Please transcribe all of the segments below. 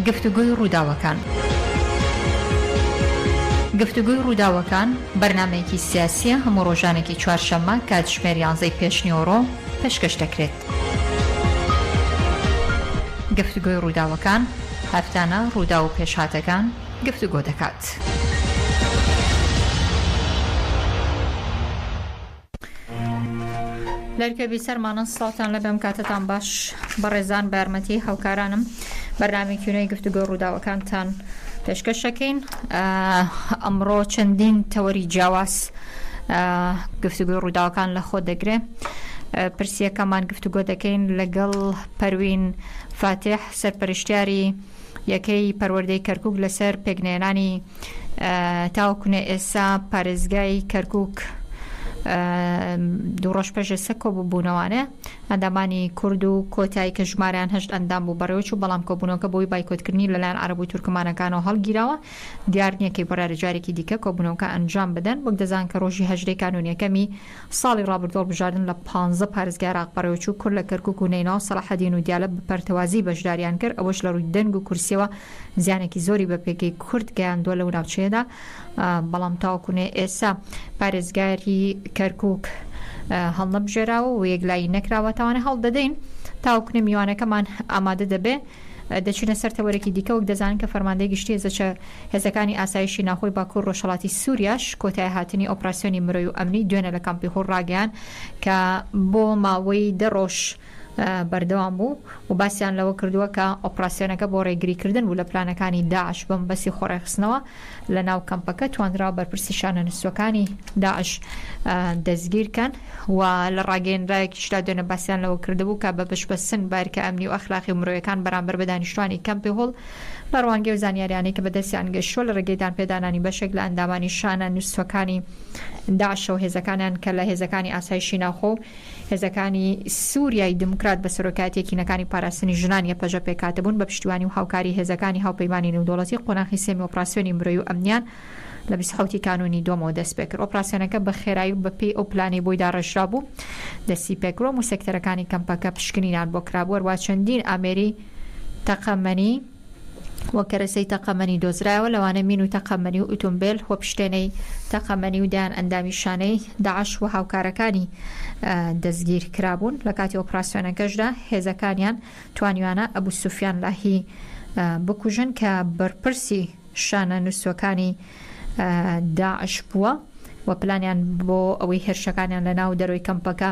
گفتوگۆی ڕووداوەکان. گفتوگۆی ڕووداوەکان بەرنامەیەکی سیاسییە هەموو ڕۆژانێکی چوارشەممە کاتژمێر یانزەی پێشنیوەڕۆ پێشکەش دەکرێت. گفتوگۆی ڕووداوەکان هەفتانە ڕووداو و پێشهاتەکان گفتوگۆ دەکات. لەرکە بیسەرمانن سڵاوتان لەبێ ئەم کاتەتان باش بەڕێزان بە یارمەتی هاوکارانم بەرنامەیەکی نوێی گفتوگۆ ڕووداوەکانتان پێشکەشەکەین ئەمڕۆ چەندین تەوەری جیاواز گفتوگۆی ڕووداوەکان لە خۆ دەگرێ پرسیەکەمان گفتوگۆ دەکەین لەگەڵ پەروین فاتح سەرپەرشتیاری یەکەی پەروەردەی کەرکک لەسەر پێکنێنانی تاوەکونێ ئێسا پارێزگای کەرکک دوو ڕۆژ پێش ئێستا کۆبوونەوانێ ئەندامانی کورد و کۆتایی کە ژمارەیان هەشت ئەندام بوو بەڕێوەچوو بەڵام کۆبوونەوەکە بۆی بایکۆتکردنی لەلایەن عەرەب و تورکمانەکانەوە هەڵگیراوە دیار نییە کەی بڕیارە جارێکی دیکە کۆبوونەوەکە ئەنجام بدەن وەک دەزان کە ڕۆژی هەژدەی کانوون یەکەمی ساڵی ڕابردوو هەڵبژاردن لە پانزە پارێزگای عێراق بەڕێوەچوو کورد لە کەرکوک و نەینەوا و سەڵاحەدین و دیالە بە پەرتەوازیی بەشداریان کرد ئەوەش لە ڕووی دەنگ و کورسییەوە زیانێکی زۆری بە پێگەی کورد گەیاندووە لەو ناوچەیەدا بەڵام تاوەکو ئێستا پارێزگاری کەرکک هەڵنەبژێراوە و یەکلایی نەکراوە تاوانە هەڵ دەدەین تاوەکو میوانەکەمان ئامادە دەبێ دەچینە سەر تەوەرێکی دیکە وەک دەزانن کە فەرماندەی گشتی هێزە هێزەکانی ئاسایشی ناوخۆی باکوور ڕۆژهەڵاتی سووریاش کۆتای هاتنی ئۆپراسیۆنی مرۆی و ئەمنی دوێنێ لە کامپی هۆل ڕاگەیان کە بۆ ماوەی دە ڕۆژ بەردەوام بوو و باسیان لەوە کردووە کە ئۆپراسیۆنەکە بۆ ڕێگریکردن بوو لە پلانەکانی داعش بە مەبەستی خۆڕێکخستنەوە لە ناو کەمپەکە توانرا بەرپرسی شانە نووستووەکانی داعش دەستگیرکەن و لە ڕاگەیەنراوێکیشدا دوێنێ باسیان لەوە کردبوو کە بە پشتبەستن بە ئەرکە ئەمنی و ئەخلاقی و مرۆیەکان بەرامبەر بە دانیشتوانی کەمپی هۆڵ لە ڕوانگەی و زانیاریانەی کە بەدەستیان گەشتووە لە ڕێگەی دانپێدانانی بەشێک لە ئەندامانی شانە نووستووەکانی داعشەوە هێزەکانیان کە لە هێزەکانی ئاسایشی ناوخۆ و هێزەکانی سوریای دیموکرات بە سەرۆکایەتی یەکینەکانی پاراستنی ژنان یەپەژە پێکهاتبوون بە پشتیوانی و هاوکاری هێزەکانی هاوپەیمانی نێودەوڵەتی قۆناخی سێمی ئۆپراسیۆنی مرۆیی و ئەمنیان لە 27 کانوونی دووەمەوە دەستپێکرد. ئۆپراسیۆنەکە بە خێرایی و بەپێی ئەو پلانەی بۆی داڕێژرابوو دەستی پێکرد و سێکتەرەکانی کەمپەکە پشکنینیان بۆ کرابوو، هەروەها چەندین ئامێری تەقەمەنی و کەرەسەی تەقەمەنی دۆزرایەوە، لەوانە مین و تەقەمەنی و ئوتومبێل و پشتێنەی تەقەمەنی و دەیان ئەندامی شانەی داعش و هاوکارەکانی دەستگیر کرابوون. لە کاتی ئۆپراسیۆنەکەشدا هێزەکانیان توانیویانە ئەبو سوفیان لاهی بکوژن کە بەرپرسی شانە نووستووەکانی داعش بووە و پلانیان بۆ ئەوەی هێرشەکانیان لە ناو دەرەوەی کەمپەکە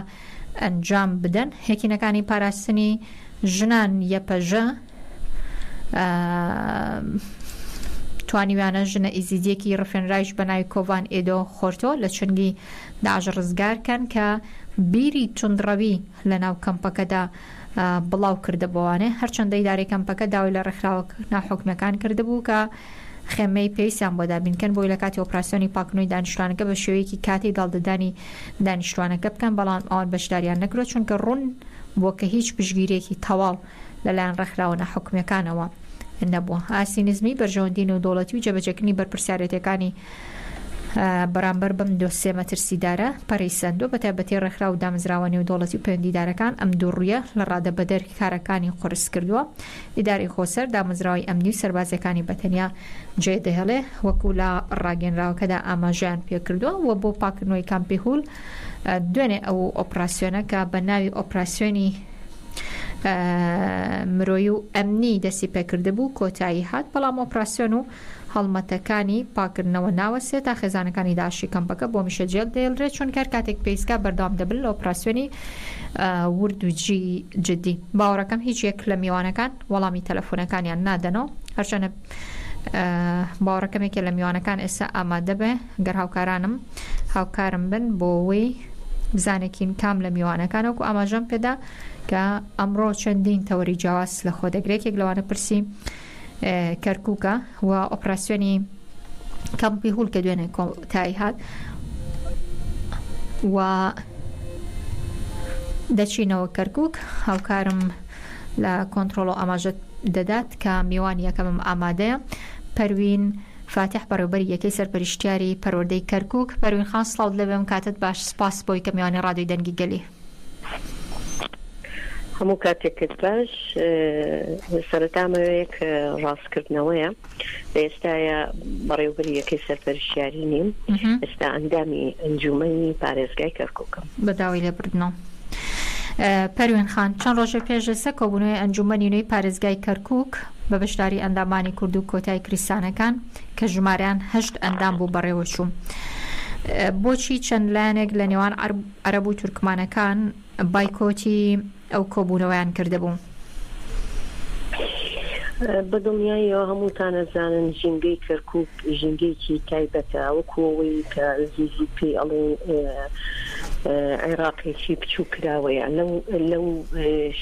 ئەنجام بدەن. یەکینەکانی پاراستنی ژنان یەپەژە توانیویانە ژنە ئیزیدیەکی ڕفێنرایش بە ناوی کۆڤان ئێدۆ خۆرتۆ لە چنگی داعش ڕزگار کەن کە بیری توندڕەوی لە ناو کەمپەکەدا بڵاو کردبووانێ هەرچەندە ئیدارەی کەمپەکە داوای لە ڕێکخراوە ناحکومیەکان کردبوو کە خێمەی پێویستیان بۆ دابینکەن بۆی لە کاتی ئۆپراسیۆنی پاکنەوەی دانیشتوانەکە بە شێوەیەکی کاتی داڵدەدانی دانیشتوانەکە بکەن بەڵام ئەوان بەشداریان نەکردوە چونکە ڕوون بووە کە هیچ پشتگیریەکی تەواو لەلایەن ڕێکخراوە ناحکومیەکانەوە نەبووە. ئاستی نزمی بەرژەوەندی نێودەوڵەتی و جێبەجێکردنی بەرپرسیارێتیەکانی بەرامبەر بەم دۆسیە مەترسیدارە پەرەی سەندووە، بەتایبەتی ڕێکخراو و دامەزراوە نێودەوڵەتی و پەیوەندیدارەکان ئەم دووڕوویە لە ڕادەبەدەر کارەکانی قورس کردووە. ئیدارەی خۆسەر دامەزراوەی ئەمنی و سەربازیەکانی بەتەنیا جێ دەهێڵێ وەکو لە ڕاگەیەنراوەکەدا ئاماژەیان پێکردووە و بۆ پاکردنەوەی کامپی هول دوێنێ ئەو ئۆپراسیۆنە کە بە ناوی ئۆپراسیۆنی مرۆیی و ئەمنی دەستی پێکردبوو کۆتایی هات بەڵام ئۆپراسیۆن و هەڵمەتەکانی پاکردنەوە ناوەستێت تا خێزانەکانی داعشی کەمپەکە بۆ هەمیشە جێل دەهێڵرێت چونکە هەر کاتێک پێویستکا بەردەوام دەبن لە ئۆپراسیۆنی ورد و جدی باوەڕەکەم هیچ یەک لە میوانەکان وەڵامی تەلەفۆنەکانیان نادەنەوە هەرچەنە باوەڕەکەم یەکێ لە میوانەکان ئێستا ئامادە بێ گەر هاوکارانم هاوکارم بن بۆ ئەوەی بزانێکین کام لە میوانەکان وەکو ئاماژەم پێدا کە ئەمڕۆ چەندین تەوەری جیاواز لە خۆ دەگرێت یەک لەوانە پرسی کەرکووکە و ئۆپراسیۆنی کەمپی هول کە دوێنێ کۆتایی هات و دەچینەوە کەرکووک هاوکارم لە کۆنترۆڵ و ئاماژە دەدات کە میوان یەکەمم ئامادەیە پەروین فاتح بەڕێوبەری یەکەی سەرپەرشتیاری پەروەردەی کەرکووک پەروین خان سڵاوت لێبێم کاتت باش سپاس بۆی کە میوانی ڕادیۆی دەنگی گەلی. هەموو کاتێکت باش. سەرەتا ئەمەوێ کە ڕاستکردنەوەیە لە ئێستایا بەڕێوبەری یەکەی سەرپەرشتیاری نیم، ئێستا ئەندامی ئەنجوومەنی پارێزگای کەرکووکم. بە داوای لێبوردنەوە. پەروین خان، چەند ڕۆژێک پێش ئێستا کۆبوونەوەی ئەنجوومەنی نوێی پارێزگای کەرکووک بە بەشداری ئەندامانی کورد و کۆتای کریستانەکان کە ژمارەیان هەشت ئەندام بوو بەڕێوەچوو. بۆچی چەند لایەنێک لە نێوان عەرەب و تورکمانەکان بایکۆتی ئەو کۆبوونەوەیان کردبوو؟ بە دڵنیاییەوە هەمووتان ئەزانن ژینگەی کەرکوک ژینگەیەکی تایبەتە وەکو ئەوەی کە زوو زوو پێی ئەڵێن عێراقێکی بچووک کراوەیە لەو لەو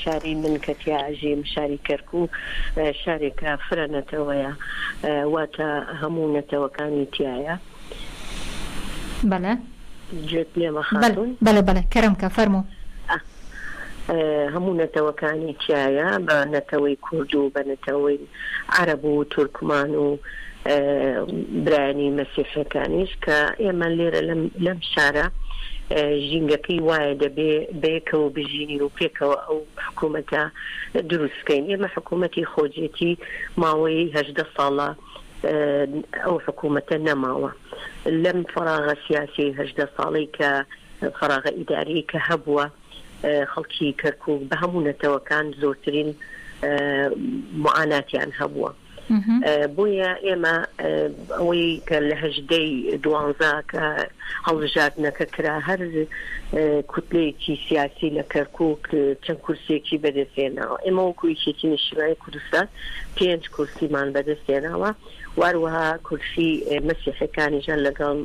شاری من کە تیا ئەژیم شاری کەرکوک شارێکە فرە نەتەوەیە واتە هەموو نەتەوەکانی تیایە. بەڵێ. گوێت لێمە خاتوون؟ بەڵێ بەڵێ کەرەم کە فەرموو. هەموو نەتەوەکانی تیایە بە نەتەوەی کورد و بە نەتەوەی عەرەب و تورکمان و برایانی مەسیحیەکانیش کە ئێمە لێرە لەم لەم شارە ژینگەکەی وایە دەبێ بەیەکەوە بژینین و پێکەوە ئەو حکوومەتە دروست بکەین ئێمە حکوومەتی خۆجێتی ماوەی 18 ساڵە ئەو حکوومەتە نەماوە لەم فەراغە سیاسی 18 ساڵەی کە فەراغە ئیداری کە هەبووە خەڵکی کەرکوک بە هەموو نەتەوەکان زۆرترین معاناتیان هەبووە. بۆیە ئێمە ئەوەی کە لە هەژدەی دوانزە کە هەڵبژاردنەکە کرا هەر کوتلەیەکی سیاسی لە کەرکوک چەند کورسێکی بەدەستێناوە ئێمە وەکو یەکێتی نیشتیمانی کوردستان پێنج کورسیمان بەدەستێناوە واروەها کورسی مەسیحەکانیش هەر لەگەڵ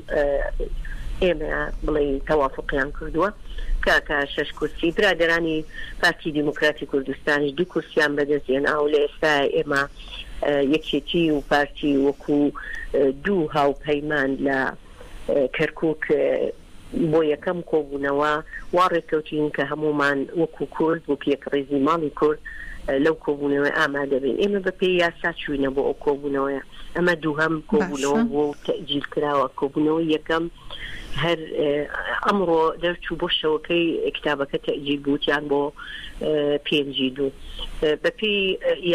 ئێمە بڵێین تەوافقیان کردووە کە کە شەش کورسی برادەرانی پارتی دیموکراتی کوردستانیش دوو کورسیان بەدەست هێنا و لە ئێستا ئێمە یەکێتی و پارتی وەکو دوو هاوپەیمان لە کەرکک بۆ یەکەم کۆبوونەوە وا ڕێککەوتین کە هەموومان وەکو کورد، وەک یەکڕیزی ماڵی کورد لەو کۆبوونەوەیە ئامادە بین. ئێمە بە پێی یاسا چووینە بۆ ئەو کۆبوونەوەیە. ئەمە دووهەم کۆبوونەوە باشە. بووە و تەئجیل کراوە. کۆبوونەوەی یەکەم هەر ئەمڕۆ دەرچوو بۆ شەوەکەی کتابەکە تەئجیل بوو وتیان بۆ پێنجی دوو. بە پێی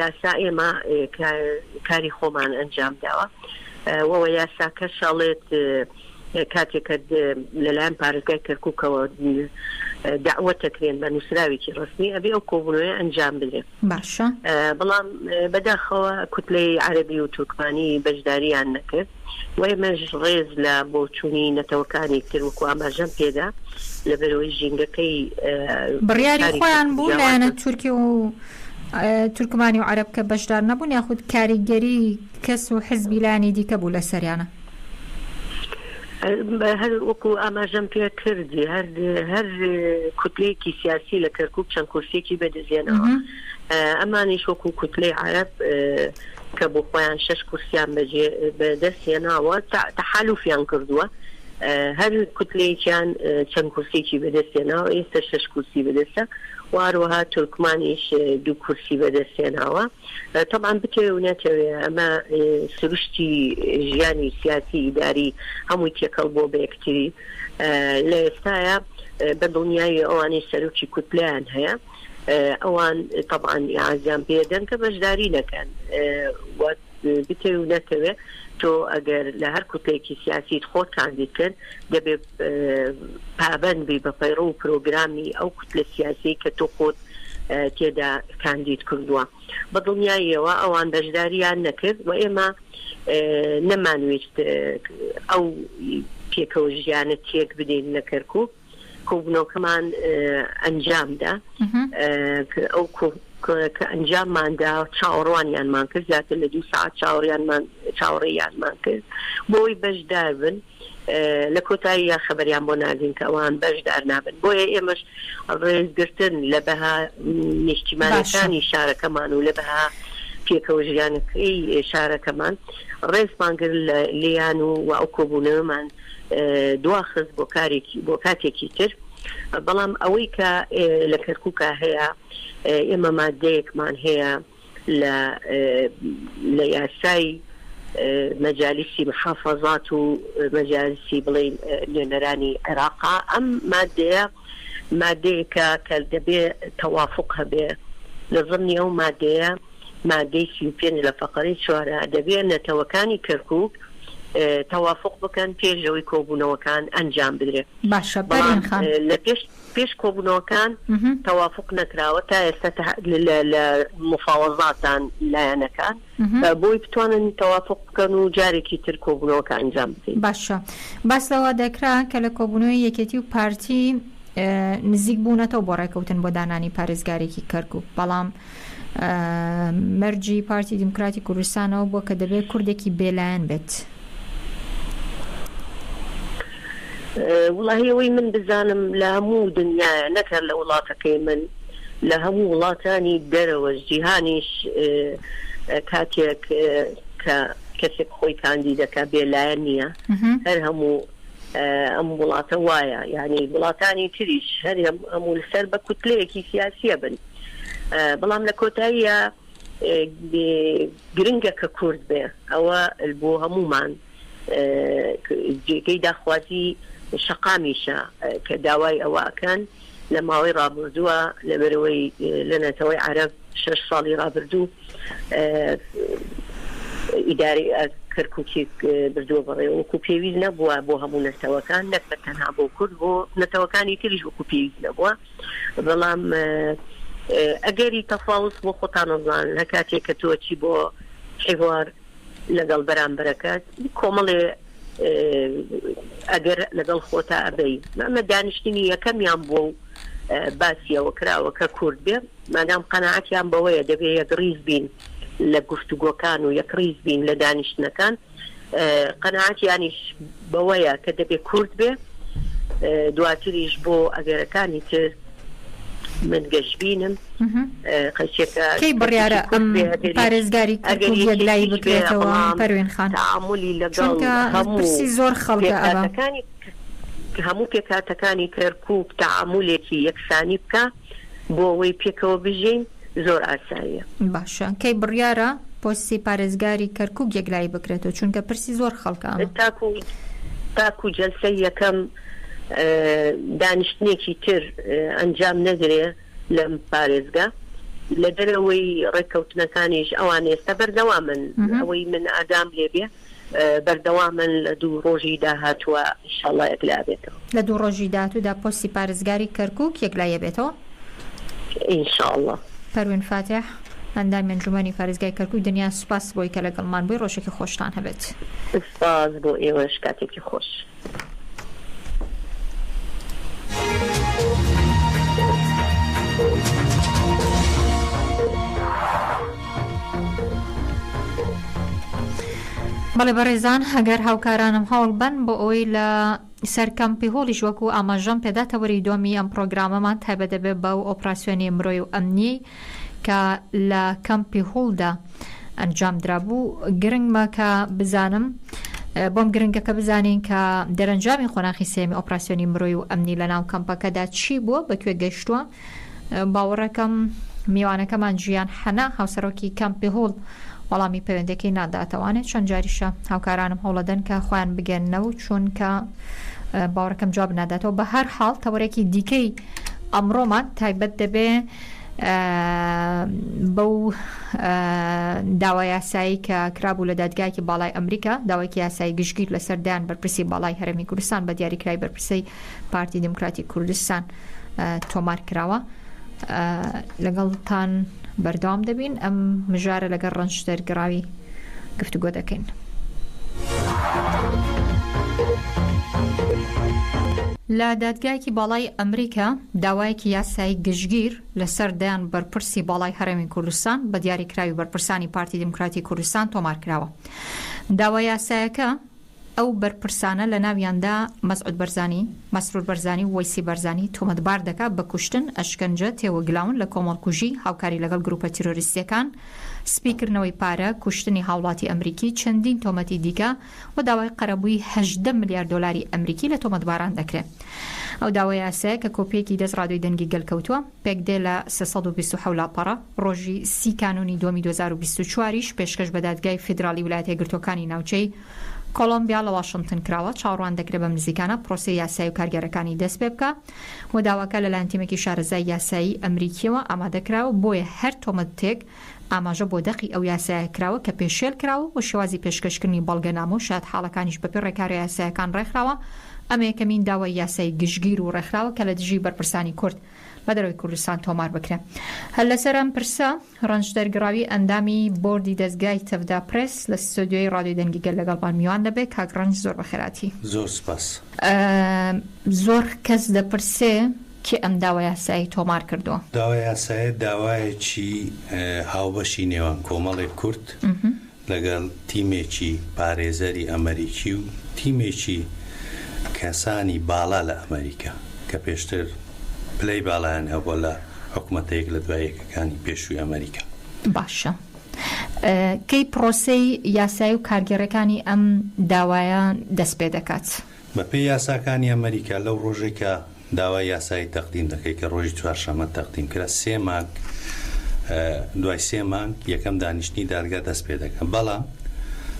یاسا ئێمە کاری خۆمان ئەنجام داوە و یاساکەش ئەڵێت کاتێک کە لەلایەن پارێزگای کەرکوکەوە دەعوەت دەکرێن بە نووسراوێکی ڕەسمی ئەبێ ئەو کۆبوونەوەیە ئەنجام بدرێ. باشە. بەڵام بەداخەوە کوتلەی عەرەبی و تورکمانی بەشداریان نەکرد و ئێمەش ڕێز لە بۆچوونی نەتەوەکانی تر وەکو ئاماژەم پێدا لەبەرئەوەی ژینگەکەی بڕیاری شاری خۆیان کەرکوک بوو لایەنە جیاوازە. تورکی و تورکمانی و عەرەب کە بەشدار نەبوون یاخود کاریگەری کەس و حزبی لایەنی دیکە بوو لەسەریانە؟ هەر وەکو ئاماژەم پێ کرد هەر هەر کوتلەیەکی سیاسی لە کەرکوک چەند کورسیەکی بەدەستهێناوە ئەمانیش وەکو کوتلەی عەرەب کە بۆ خۆیان شەش کورسیان بەجێ بەدەست هێناوە تەحالوفیان کردووە هەر کوتلەیەکیان چەند کورسێکی بەدەست هێناوە ئێستا شەش کورسی بەدەستە و هەروەها تورکمانیش دوو کورسی بەدەست هێناوە. تەبعەن بتەوێ و نەتەوێ ئەمە سروشتی ژیانی سیاسی ئیداری هەمووی تێکەڵ بووە بە یەکتری. لە ئێستایا بە دڵنیایی ئەوانەی سەرۆکی کوتلەیان هەیە ئەوان تەبعەن ئیعازیان پێ دەن کە بەشداری نەکەن و بتەوێ و نەتەوێ تۆ ئەگەر لە هەر کوتلەیەکی سیاسیت خۆت کاندید کرد دەبێ پابەند بی بە پەیڕەو و پرۆگرامی ئەو کوتلە سیاسیەی کە تۆ خۆت تێدا کاندید کردووە. بە دڵنیاییەوە ئەوان بەشدارییان نەکرد و ئێمە نەمانویست ئەو پێکەوە ژیانە تێک بدەین لە کەرکوک. کۆبوونەوەکەمان ئەنجامدا. ئەو کە ئەنجامماندا چاوەڕوانیانمان کرد، زیاتر لە دوو سەعات چاوەڕێیانمان کرد بۆ ئەوەی بەشدار بن. لە کۆتاییا خەبەریان بۆ ناردین کە ئەوان بەشدار نابن، بۆیە ئێمەش ڕێزگرتن لە بەها نیشتیمانیەکانی شارەکەمان و لە بەها پێکەوە ژیانەکەی شارەکەمان ڕێزمان گرت لێیان و و ئەو کۆبوونەوەمان دواخست بۆ کارێکی بۆ کاتێکی تر بەڵام ئەوەی کە لە کەرکووکا هەیە ئێمە مادەیەکمان هەیە لە لە یاسای مەجالیسی محافەزات و مەجالیسی بڵێین نوێنەرانی عێراقا ئەم مادەیە. مادەیەکە کە دەبێ تەوافق هەبێ لە زمنی ئەو مادەیە مادەی 35 لە فەقەرەی چوارە دەبێ نەتەوەکانی کەرکوک تەوافق بکەن پێش ئەوەی کۆبوونەوەکان ئەنجام بدرێ. باشە بەڵام پەروین خان. لە پێش پێش کۆبوونەوەکان تەوافق نەکراوە تا ئێستا لە مفاوەزاتان لایەنەکان بۆی بتوانن تەوافق بکەن و جارێکی تر کۆبوونەوەکە ئەنجام بدەین. باشە باس لەوە دەکرا کە لە کۆبوونەوەی یەکێتی و پارتی نزیک بوونەتەوە بۆ ڕێکەوتن بۆ دانانی پارێزگارێکی کەرکوک بەڵام مەرجی پارتی دیموکراتی کوردستانەوە بووە کە دەبێت کوردێکی بێلایەن بێت. وڵاهی ئەوەی من بزانم لە هەموو دنیاە نەک هەر لە وڵاتەکەی من لە هەموو وڵاتانی دەرەوەش جیهانیش کاتێک کە کەسێک خۆی کاندی دەکا بێلایەن نییە هەر هەموو ئەم وڵاتە وایە یعنی وڵاتانی تریش هەر هەموو لەسەر بە کوتلەیەکی سیاسیە بن بەڵام لە کۆتاییە گرنگە کە کورد بێ ئەوە بۆ هەمومان جێگەی داخوازی شەقامیشە کە داوای ئەوە ئەکەن لە ماوەی ڕابردووە لەبەرەوەی لە نەتەوەی عەرەب شەش ساڵی ڕابردوو ئیداری کەرکوکی بردووە بەڕێوە وەکو پێویست نەبووە بۆ هەموو نەتەوەکان نەک بە تەنها بۆ کورد بۆ نەتەوەکانی تریش وەکو پێویست نەبووە بەڵام ئەگەری تەفاوت بۆ خۆتان ئەزان لە کاتێک کە تۆ چی بۆ حیوار لەگەڵ بەرامبەرەکەت کۆمەڵێ ئەگەر لەگەڵ خۆتا ئەبەی ئەمە دانیشتنی یەکەمیان بووە و باسیەوە کراوە کە کورد بێ مادام قەناعەتیان بەوەیە دەبێ یەکڕیز بین لە گفتوگۆکان و یەکڕیز بین لە دانیشتنەکان قەناعەتیانیش بەوەیە کە دەبێ کورد بێ دواتریش بۆ ئەگەرەکانی تر من گەشبینم قەیچێکە کەی بڕیارە ئەم پارێزگاری کەرکوک یەکلایی بکرێتەوە پەروین خان تعاملی لەگەڵ چونکە هەموو پرسی زۆر خەڵکە ئەوە پێکهاتەکانی هەموو پێکهاتەکانی کەرکوک تعامولێکی یەکسانی بکا بۆ ئەوەی پێکەوە بژین زۆر ئاساییە. باشە کەی بڕیارە پۆستی پارێزگاری کەرکوک یەکلایی بکرێتەوە چونکە پرسی زۆر خەڵکە ئەمە. تاکو تاکو جەلسەی یەکەم دانیشتنێکی تر ئەنجام نەدرێ لەم پارێزگا لە دەرەوەی ڕێککەوتنەکانیش ئەوان ئێستا بەردەوامن ئەوەی من ئاگام لێبێ بەردەوامن لە دوو ڕۆژی داهاتووە ئینشاڵڵا یەکلابێتەوە. لە دوو ڕۆژی داهاتوودا پۆستی پارێزگاری کەرکوک یەکلاییەبێتەوە؟ ئینشاڵڵا. پەروین فاتیح، ئەندامی ئەنجومەنی پارێزگای کەرکوک دنیا سوپاس بۆی کە لەگەڵمان بووی ڕۆژێکی خۆشتان هەبێت. سوپاس بۆ ئێوەش کاتێکی خۆش. بەڵێ بەڕێزان ئەگەر هاوکارانم هەوڵ بەن بۆ ئەوەی لە سەر کەمپی هۆڵیش وەکو ئاماژەم پێدا تەوەری دووەمی ئەم پڕۆگرامەمان تایبەت دەبێت بەو ئۆپراسیۆنی مرۆی و ئەمنیەی کە لە کەمپی هۆڵدا ئەنجام درابوو گرنگمە کە بزانم بۆم گرنگە کە بزانین کە دەرەنجامی قۆناخی سێمی ئۆپراسیۆنی مرۆی و ئەمنی لە ناو کەمپەکەدا چی بووە بەکوێ گەشتووە باوەڕەکەم میوانەکەمان ژیان حەنا هاوسەرۆکی کەمپی هۆڵ وەڵامی پەیوەندەکەی ناداتەوانێ چەند جاریشە هاوکارانم هەوڵەدەن کە خۆیان بگەنەوە چونکە باوەڕەکەم جواب ناداتەوە بە هەر حاڵ تەوەرێکی دیکەی ئەمڕۆمان تایبەت دەبێ بەو داوا یاسایی کە کرابوو لە دادگایەکی باڵای ئەمریکا داوایکی یاسایی گشتگیر لەسەر دایان بەرپرسی باڵای هەرێمی کوردستان بە دیاریکرای بەرپرسی پارتی دیموکراتی کوردستان تۆمار کراوە لەگەڵتان بەردەوام دەبین ئەم مژارە لەگەڵ ڕەنج دەرگڕاوی گفتوگۆ دەکەین. لە دادگایەکی باڵای ئەمریکا داوایەکی یاسایی گشتگیر لەسەر دەیان بەرپرسی باڵای هەرێمی کوردستان بە دیاریکراوی بەرپرسانی پارتی دیموکراتی کوردستان تۆمار کراوە. داوا یاسایەکە ئەو بەرپرسانە لە ناویاندا مەسعود بەرزانی، مەسرور بەرزانی و وەیسی بەرزانی تۆمەتبار دەکات بە کوشتن، ئەشکەنجە، تێوەگلاون لە کۆمەڵکوژی، هاوکاری لەگەڵ گروپە تیرۆریستییەکان، سپیکردنەوەی پارە، کوشتنی هاوڵاتی ئەمریکی، چەندین تۆمەتی دیکە و داوای قەرەبووی 18 ملیار دۆلاری ئەمریکی لە تۆمەتباران دەکرێت. ئەو داوا یاسایە کە کۆپییەکی دەست ڕادیۆی دەنگی گەل کەوتووە، پێکدێ لە 327 لاپەڕە، ڕۆژی سی کانوونی دووەمی 2024 یش پێشکەش بە دادگای فیدراڵی ویلایەتە یەکگرتووەکانی ناوچەی. کۆڵۆمبیا لە واشنتن کراوە، چاوەڕوان دەکرێت بەم نزیکانە پرۆسەی یاسایی و کارگێڕیەکانی دەست پێ بکا و داواکە لەلایەن تیمێکی شارەزای یاسایی ئەمریکییەوە ئامادە کراوە، بۆیە هەر تۆمەتێک ئاماژە بۆ دەقی ئەو یاسایە کراوە کە پێشێل کراوە و شێوازی پێشکەشکردنی بەڵگەنامە و شایەتحاڵەکانیش بەپێی ڕێکارە یاسایەکان ڕێکخراوە، ئەمە یەکەمین داوای یاسایی گشتگیر و ڕێکخراوە کە لە دژی بەرپرسانی کورد لە دەرەوەی کوردستان تۆمار بکرێ. هەر لەسەر ئەم پرسە، ڕەنجدەر گڕاوی ئەندامی بۆردی دەزگای تەڤدا پرێس لە ستۆدیۆی ڕادیۆی دەنگی گەل لەگەڵمان میوان دەبێ. کاک ڕەنج زۆر بەخێرهاتی. زۆر سپاس. زۆر کەس دەپرسێ کێ ئەم داوا یاسایەی تۆمار کردووە؟ داوا یاسایە داوایەکی هاوبەشی نێوان کۆمەڵێک کورد لەگەڵ تیمێکی پارێزەری ئەمەریکی و تیمێکی کەسانی باڵا لە ئەمەریکا کە پێشتر پلەی باڵایان هەبووە لە حکومەتە یەک لە دوای یەکەکانی پێشووی ئەمەریکا. باشە کەی پرۆسەی یاسایی و کارگێڕیەکانی ئەم داوایە دەست پێ دەکات؟ بەپێی یاساکانی ئەمەریکا لەو ڕۆژەی کە داوای یاسایی تەقدیم دەکەی کە ڕۆژی چوارشەممە تەقدیم کرا سێ مانگ دوای سێ مانگ یەکەم دانیشتنی دادگا دەست پێ دەکەن بەڵام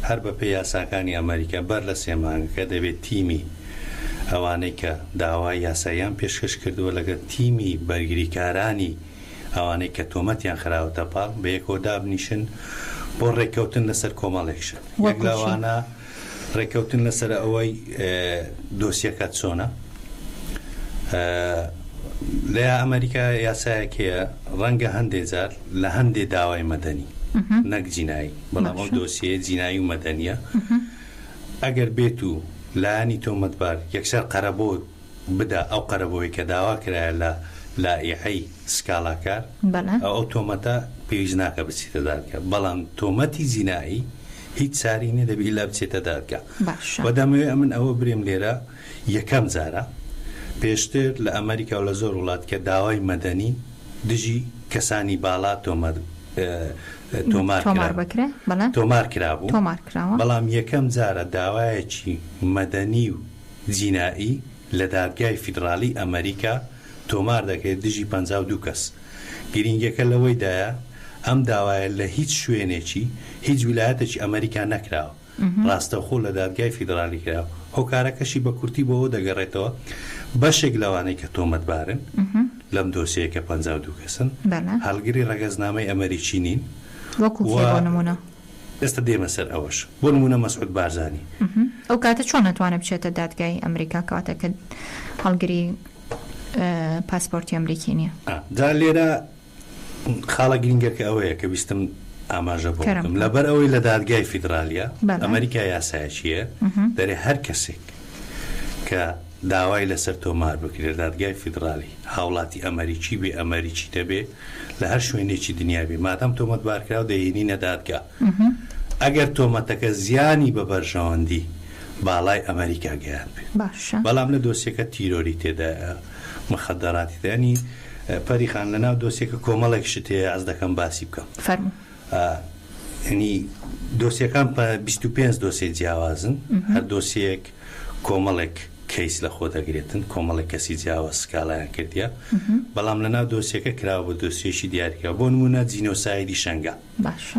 هەر بەپێی یاساکانی ئەمەریکا بەر لە سێ مانگەکە دەبێت تیمی ئەوانەی کە داوای یاساییان پێشکەش کردووە لەگەڵ تیمی بەرگریکارانی ئەوانەی کە تۆمەتیان خراوەتە پاڵ بەیەکەوە دابنیشن بۆ ڕێککەوتن لەسەر کۆمەڵێک شت یەک لەوانە ڕێککەوتن لەسەر ئەوەی دۆسیەکە چۆنە. لە ئەمریکا یاسایەک هەیە ڕەنگە هەندێ جار لە هەندێ داوای مەدەنی نەک جینایی بەڵام ئەو دۆسیەیە جینایی و مەدەنیە ئەگەر بێت و لایەنی تۆمەتبار یەکسەر قەرەبۆ بدا ئەو قەرەبۆی کە داوا کرایە لە لائیحەی سکاڵاکار ئەو ئەو تۆمەتە پێویست ناکە بچیتە دادگا بەڵام تۆمەتی جینائی هیچ چاری نیە دەبی ئیلا بچێتە دادگا باشە. وە دەمەوێ ئەمن ئەوە برێم لێرە یەکەم جارە پێشتر لە ئەمەریکا و لە زۆر وڵات کە داوای مەدەنی دژی کەسانی باڵا تۆمەت تۆمار تۆمار بکرێ بەڵێ تۆمار کرابوو تۆمار کراوە بەڵام یەکەم جارە داوایەکی مەدەنی و جینائی لە دادگای فیدڕاڵی ئەمەریکا تۆمار دەکرێت دژی 52 کەس. گرینگیەکە لەوەیدایە ئەم داوایە لە هیچ شوێنێکی هیچ ویلایەتێکی ئەمەریکا نەکراوە، ڕاستەوخۆ لە دادگای فیدڕالی کراوە. هۆکارەکەشی بە کورتی بۆ ئەوە دەگەڕێتەوە بەشێک لەوانەی کە تۆمەتبارن لەم دۆسیەیە کە 52 کەسن هەڵگری ڕەگەزنامەی ئەمەریکی نین وەکو کێ بۆ نموونە؟ ئێستا دێمە سەر ئەوەش. بۆ نموونە مەسعود بارزانی. ئەو کاتە چۆن ئەتوانێت بچێتە دادگای ئەمریکا کەواتە کە هەڵگری پاسپۆرتی ئەمریکی نییە؟ جا لێرە خاڵە گرینگەکە ئەوەیە کە ویستم ئاماژە بۆ بکەم. لەبەر ئەوەی لە دادگای فیدرالیە ئەمریکا یاسایەکی هەیە دەرێ هەر کەسێک کە داوای لەسەر تۆمار بکرێت لە دادگای فیدرالی هاوڵاتی ئەمریکی بێ ئەمریکی نەبێ لە هەر شوێنێکی دنیا بێ مادام تۆمەتبار کراو دەیهێنینە دادگا ئەگەر تۆمەتەکە زیانی بە بەرژەوەندی باڵای ئەمریکا گەیاند بێ باشە. بەڵام لە دۆسیەکە تیرۆری تێدایە مخدراتی تێدایە یانی پەری خان لە ناو دۆسیەکە کۆمەڵێک شت هەیە حەز دەکەم باسی بکەم. فەرموو. یانی دۆسیەکان 25 دۆسیە جیاوازن هەر دۆسیەیەک کۆمەڵێک کەیس لە خۆ دەگرێتن، کۆمەڵێک کەسی جیاواز سکاڵایان کردیە، بەڵام لە ناو دۆسیەکە کراوە بە دۆسیەیەکی دیاریکراو، بۆ نموونە جینۆسایدی شەنگال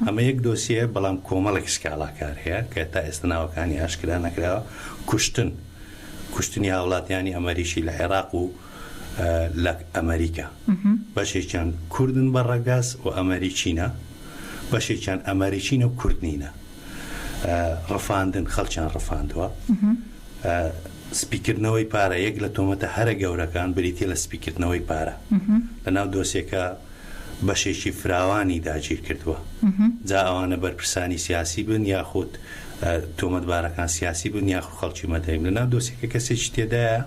ئەمە یەک دۆسیەیە، بەڵام کۆمەڵێک سکاڵاکار هەیە کە تا ئێستا ناوەکانی ئاشکرا نەکراوە، کوشتن، کوشتنی هاوڵاتیانی ئەمەریکی لە عێراق و لە ئەمەریکا، بەشێکیان کوردن بە ڕەگەز و ئەمەریکینە، بەشێکیان ئەمەریکینە و کورد نینە. ڕفاندن، خەڵکیان ڕفاندووە. سپیکردنەوەی پارە، یەک لە تۆمەتە هەرە گەورەکان بریتییە لە سپیکردنەوەی پارە. لەناو دۆسیەکە بەشێکی فراوانی داگیر کردووە. جا ئەوانە بەرپرسانی سیاسی بن یاخود تۆمەتبارەکان سیاسی بن یاخود خەڵکی مەدەنی بن. لەناو دۆسیەکە کەسێکی تێدایە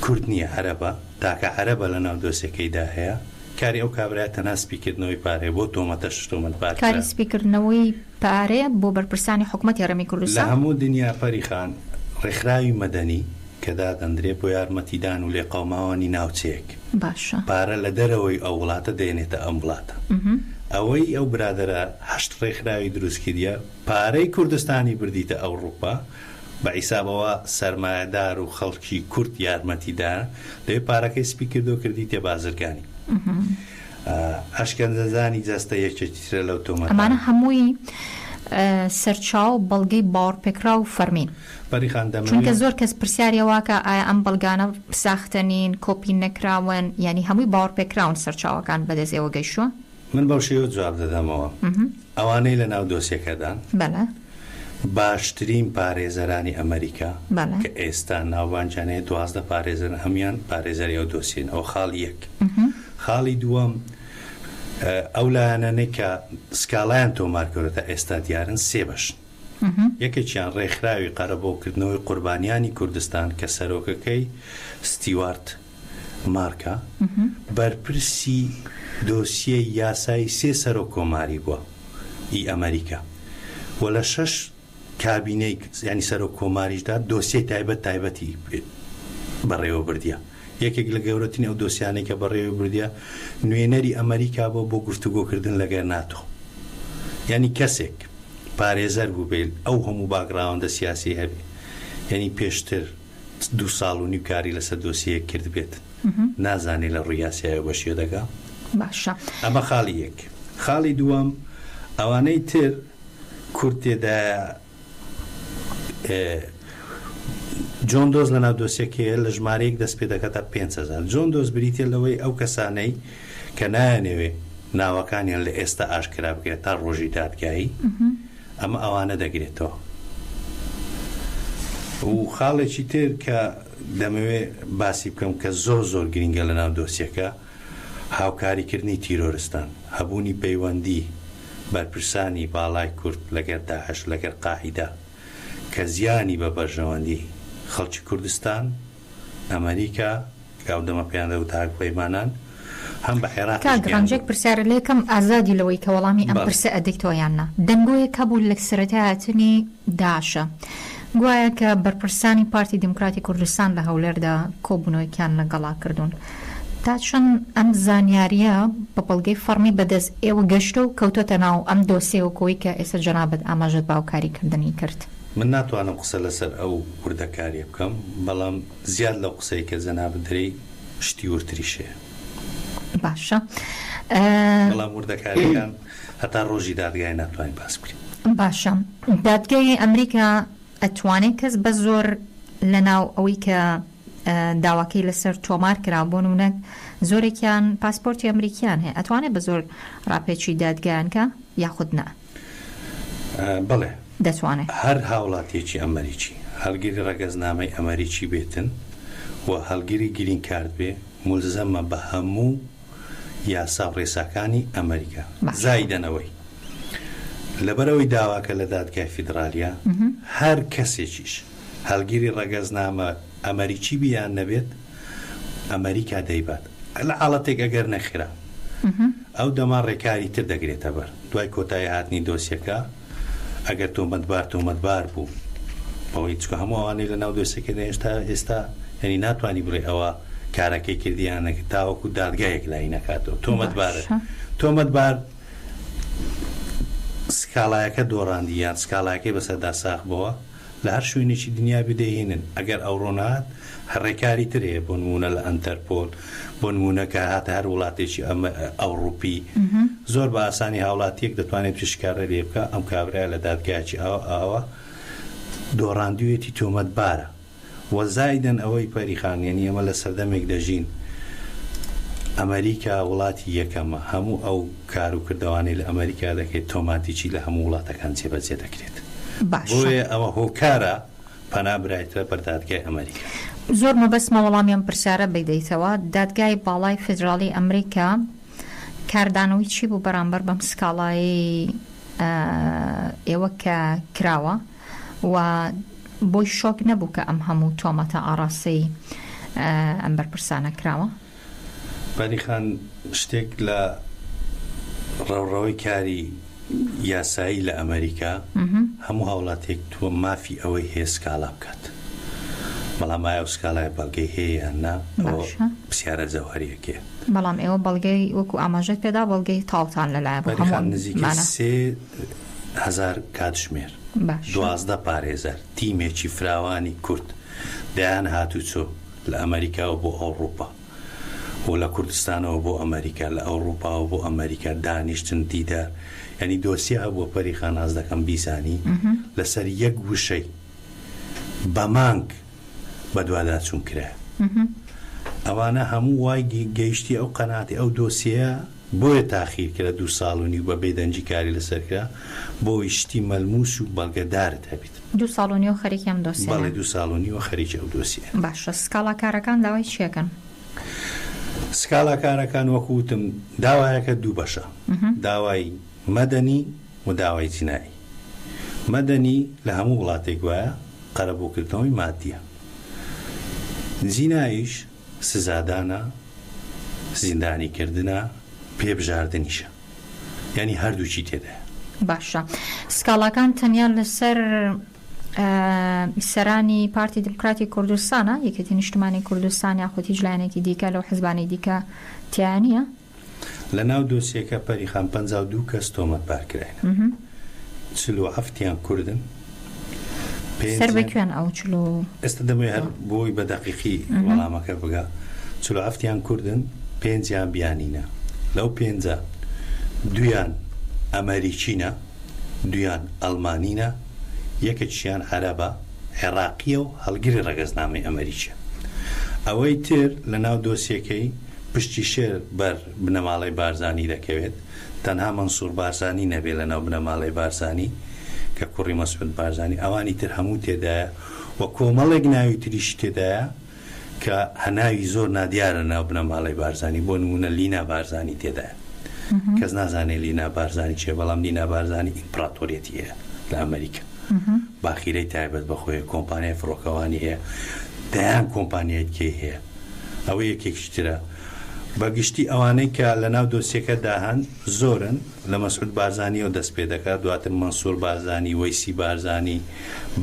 کورد نییە، عەرەبە، تاکە عەرەبە لەناو دۆسیەکەیدا هەیە. کاری ئەو کابرایە تەنها سپیکردنەوەی پارەیە بۆ تۆمەتەش تۆمەتبار کرا. کاری سپیکردنەوەی پارەیە بۆ بەرپرسانی حکومەتی هەرێمی لە کوردستان. هەموو دنیا پەری خان ڕێکخراوی مەدەنی کە دادەندرێ بۆ یارمەتیدان و لێقەوماوانی ناوچەیەک باشە. پارە لە دەرەوەی ئەو وڵاتە دەێنێتە ئەم وڵاتە ئەوەی ئەو برادەرە هەشت ڕێکخراوی دروست کردیە پارەی کوردستانی بردیتە ئەوڕوپا بە عیسابەوە سەرمایەدار و خەڵکی کورد یارمەتی دا لەوێ پارەکەی سپی کردو کردیتە بازرگانی ئەشکەنجەدانی جەستە یەکێکی ترە لەو تۆمەتانە. ئەمانە هەمووی سەرچاوە و بەڵگەی باوەڕپێکراو و فەرمین؟ بەری خان چونکە دەمەوێ. زۆر کەس پرسیاری ئەوە ئەکا ئایا ئەم بەڵگانە ساختە نین، کۆپی نەکراون، یانی هەمووی باوەڕپێکراون سەرچاوەکان بەدەست ئێوە گەیشتووە؟ من بەو شێوە جواب دەدەمەوە، ئەوانەی لە ناو دۆسیەکەدان، بەلێ. باشترین پارێزەرانی ئەمەریکا بەلێ. کە ئێستا ناوبانگیان هەیە 12 پارێزەرن هەموویان پارێزەری ئەو دۆسیەن ئەوە خاڵی یەک. خاڵی دووەم ئەو لایەنانەی کە سکاڵایان تۆمار کردووە تا ئێستا دیارن سێ بەشن. یەکێکیان ڕێکخراوی قەرەبۆکردنەوەی قوربانیانی کوردستان کە سەرۆکەکەی ستیوارت مارکە، بەرپرسی دۆسیەی یاسایی سێ سەرۆک کۆماری بووە ئی ئەمەریکا و لە شەش کابینەی یانی سەرۆک کۆماریشدا دۆسیەی تایبەت تایبەتی بەڕێوە بردیە. یەکێک لە گەورەترین ئەو دۆسیانەی کە بەڕێوەی بردیە نوێنەری ئەمەریکا بووە بۆ گفتوگۆکردن لەگەر ناتۆ. یانی کەسێک پارێزەر بووبێ ئەو هەموو باکگراوەندە سیاسیەی هەبێ یانی پێشتر دوو ساڵ و نیو کاری لەسەر دۆسیەیەک کردبێت نازانێ لە ڕووی یاسایەوە بە شێ دەگا؟ باشە. ئەمە خاڵی یەک. خاڵی دووەم ئەوانەی تر کورد تێدایە جۆن دۆز لەناو دۆسیەکەیە لە ژمارەیەک دەست پێ دەکات تا 5000 جۆن دۆز بریتە لەوەی ئەو کەسانەی کە نایانەوێ ناوەکانیان لە ئێستا ئاشکرا بکرێت تا ڕۆژی دادگایی ئەمە ئەوانە دەگرێتەوە و خاڵێکی تر کە دەمەوێ باسی بکەم کە زۆر زۆر گرینگە لەناو دۆسیەکە هاوکاریکردنی تیرۆرستان، هەبوونی پەیوەندی بەرپرسانی باڵای کورد لەگەر داعش، لەگەر قاعیدە کە زیانی بە بەرژەوەندی خەڵکی کوردستان، ئەمەریکا، کە ئەو دەمە پێیان دەگوت هاوپەیمانان، هەم بە عێراقیش کاک ڕەنج گەیاندووە. یەک پرسیارت لێ کەم ئازادی لەوەی کە وەڵامی ئەم بەڵێ. پرسە ئەدەیتەوە یان نا؟ دەنگۆیەک هەبوو لە سەرەتای هاتنی داعشە گوایە کە بەرپرسانی پارتی دیموکراتی کوردستان لە هەولێردا کۆبوونەوەیەکیان لەگەڵا کردوون. تا چەند ئەم زانیارییە بە بەڵگەی فەڕمی بەدەست ئێوە گەشتووە و کەوتۆتە ناو ئەم دۆسیەوە کۆی کە ئێستا جەنابت ئاماژەت بە هاوکاریکردنی کرد؟ من ناتوانم قسە لەسەر ئەو وردەکارییە بکەم، بەڵام زیاد لەو قسەی کە جەنابت دەرێی شتی وردتریش هەیە. باشە. بەڵام وردەکارییەکان هەتا ڕۆژی دادگای ناتوانین باس بکەین. باشە. دادگای ئەمریکا ئەتوانێ کەس بە زۆر لەناو ئەوەی کە داواکەی لەسەر تۆمار کرا بۆ نمونە زۆرێکیان پاسپۆرتی ئەمریکیان هەیە ئەتوانێت بە زۆر ڕاپێچی دادگایان کە یاخود نا؟ بەڵێ دەتوانێت. هەر هاوڵاتیەکی ئەمەریکی هەڵگری ڕەگەزنامەی ئەمەریکی بێتن و هەڵگری گرین کارت بێ مولزەمە بە هەموو یاسا و ڕێساکانی ئەمەریکا باشە. زایدەن ئەوەی لەبەرئەوەی داواکە لە دادگای فیدڕالیە هەر کەسێکیش هەڵگری ڕەگەزنامە ئەمەریکی بی یان نەبێت ئەمەریکا دەیبات لە حاڵەتێک ئەگەر نەخرا ئەو دەمە ڕێکاری تر دەگرێتە بەر دوای کۆتایی هاتنی دۆسیەکە ئەگەر تۆمەتبار تۆمەتبار بوو بەوەی چونکە هەموو ئەوانەی لە ناو دۆسیەکەدا هێشتا ئێستا یعنی ناتوانی بڵێ ئەوە کارەکەی کردی یان نەکرد تاوەکو دادگا یەکلایی نەکاتەوە تۆمەتبارە باشە. تۆمەتبار سکاڵایەکە دۆڕاندی یان سکاڵایەکەی بەسەردا ساغ بۆوە لە هەر شوێنێکی دنیا بێ دەیهێنن ئەگەر ئەوڕۆ نەهات هەر ڕێکاری تر هەیە بۆ نموونە لە ئەنتەرپۆل بۆ نموونە کە هاتە هەر وڵاتێکی ئەمە ئەوڕوپی زۆر بە ئاسانی هاوڵاتیەک دەتوانێت بچێت شکارە لێ بکا ئەم کابرایە لە دادگایەکی ئاوا ئاوا دۆڕاندویەتی تۆمەتبارە وە زایدەن ئەوەی پەری خان یەنی ئێمە لە سەردەمێک دەژین ئەمەریکا وڵاتی یەکەمە هەموو ئەو کار و کردەوانەی لە ئەمەریکا دەکرێت تۆماتیکی لە هەموو وڵاتەکان جێبەجێ دەکرێت باشە. بۆیە ئەوە هۆکارە پەنا برایتە بەر دادگای ئەمەریکا. زۆر مەبەستمە وەڵامی ئەم پرسیارە بیدەیتەوە، دادگای باڵای فیدراڵی ئەمریکا کاردانەوەی چی بوو بەرامبەر بەم سکاڵایەی ئێوە کە کراوە؟ و بۆی شۆک نەبوو کە ئەم هەموو تۆمەتە ئاڕاستەی ئەم بەرپرسانە کراوە؟ بەری خان شتێک لە ڕەوڕەوەی کاری یاسایی لە ئەمەریکا هەموو هاوڵاتیەک تۆ مافی ئەوەی هەیە سکاڵا بکات بەڵام ئایا ئەو سکاڵایە بەڵگەی هەیە یان نا ئەوە پرسیارە جەوهەریەکەیە. بەڵام ئێوە بەڵگەی وەکو ئاماژەت پێدا بەڵگەی تەواوتان لەلایە بۆ بەری هەموو خان نزیکەی ئەمانە. 3000 کاتژمێر، باشە. 12 پارێزەر، تیمێکی فراوانی کورد، دەیان هاتوچۆ لە ئەمەریکاوە بۆ ئەوڕوپا. و لە کوردستانەوە بۆ ئەمەریکا، لە ئەوڕوپاوە بۆ ئەمەریکا، دانیشتن، دیدار، یانی دۆسیە هەبووە پەریخان حەز دەکەم بیزانی لەسەر یەک وشەی بە مانگ بەدواداچوون کرایە. ئەوانە هەموو وای گەیشتی ئەو قەناعەتی ئەو دۆسیەیە بۆیە تاخیر کرا دوو ساڵ و نیو بە بێدەنگی کاری لەسەر کرا بۆی شتی مەلموس و بەڵگەدارت هەبیت. دوو ساڵ و نیوە خەریکی ئەم دۆسیەیە. بەڵێ دوو ساڵ و نیوە خەریکی ئەو دۆسیەیە. باشە سکاڵاکارەکان داوای چی ئەکەن؟ سکاڵاکارەکان وەکو وتم داوایەکە دوو بەشە داوای مەدەنی و داوای جینائی. مەدەنی لە هەموو وڵاتێک وایە قەرەبووکردنەوەی مادیە. جینائیش سزادانە، زیندانیکردنە، پێبژاردنیشە. یانی هەردووکی تێدایە. باشە سکاڵاکان تەنیا لەسەر سەرانی پارتی دیموکراتی کوردستانە، یەکێتی نیشتمانی کوردستان یاخود هیچ لایەنێکی دیکە لەو حزبانەی دیکە تیا نییە؟ لە ناو دۆسیەکە پەریخان 52 کەس تۆمەتبار کراینە. 47یان کوردن. سەر بە کوێن ئەو چل و. ئێستا دەمەوێ هەر بۆی بە دەقیقی وەڵامەکە بگا. 47یان کوردن، پێنجیان بیانینە. لەو پێنجە دوویان ئەمەریکینە، دوویان ئەڵمانینە، یەکێکیان عەرەبە، عێڕاقییە و هەڵگری ڕەگەزنامەی ئەمەریکییە. ئەوەی تر لە ناو دۆسیەکەی پشتی شێر بەر بنەماڵەی بارزانی دەکەوێت. تەنها مەنسوور بارزانی نەبێ لە ناو بنەماڵەی بارزانی کە کوڕی مەسعود بارزانی ئەوانی تر هەموو تێدایە و کۆمەڵێک ناوی تریشی تێدایە کە هەناوی زۆر نادیارە ناو بنەماڵەی بارزانی بۆ نموونە لینا بارزانی تێدایە کەس نازانێ لینا بارزانی چیە بەڵام لینا بارزانی ئیمپڕاتۆریەتی هەیە لە ئەمریکا باخیرەی تایبەت بە خۆی کۆمپانیای فڕۆکەوانی هەیە دەیان کۆمپانیای دیکەی هەیە ئەوە یەکێکی ترە بە گشتی ئەوانەی کە لە ناو دۆسیەکەدا هەن زۆرن، لە مەسعود بارزانیەوە دەست پێ دەکات، دواتر مەنسور بارزانی، وەیسی بارزانی،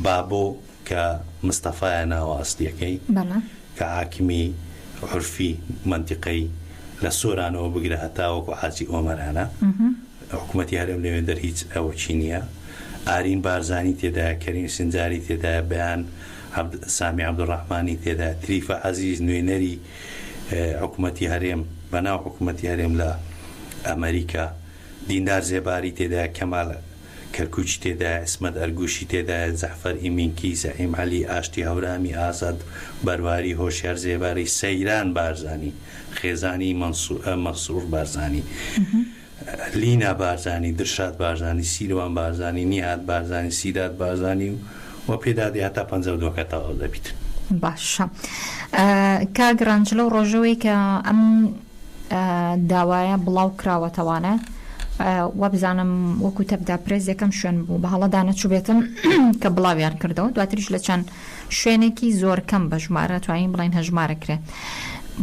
بابۆ کە مستەفایە ناوە ئەسلیەکەی، کە حاکمی عورفی مەنتیقەی لە سۆرانەوە بگرە هەتاوەکو حاجی ئۆمەرانە، حکومەتی هەرێم لەوێندەر هیچ ئەوەکی نیە، ئارین بارزانی تێدایە، کەریم سنجاری تێدایە، بەیان سامی عەبدولڕەحمانی تێدایە، تریفە عەزیز نوێنەری حکومەتی هەرێم بەناو حکومەتی هەرێم لە ئەمەریکا، دیندار زێباری تێدایە، کەمال کەرکوکی تێدایە، عیسمەت ئەرگوشی تێدایە، جەعفەر ئیمینکی، زەعیم عەلی، ئاشتی هەورامی، ئازاد بەرواری، هۆشیار زێباری، سەیران بارزانی، خێزانی مەنسوور بارزانی. لینا بارزانی، درشاد بارزانی، سیروان بارزانی، نیهاد بارزانی، سیداد بارزانی و و پێدادێ هەتا 52 کە تەواو دەبیت. باشە کاک ڕەنج لەو ڕۆژەوەی کە ئەم داوایە بڵاو کراوەتەوانە وابزانم وەکو تەبدا پرێس یەکەم شوێن بوو بە هەڵەدا نەچووبێتم کە بڵاویان کردەوە دواتریش لە چەند شوێنێکی زۆر کەم بە ژمارە توانین بڵێین هەژمارە کرێ.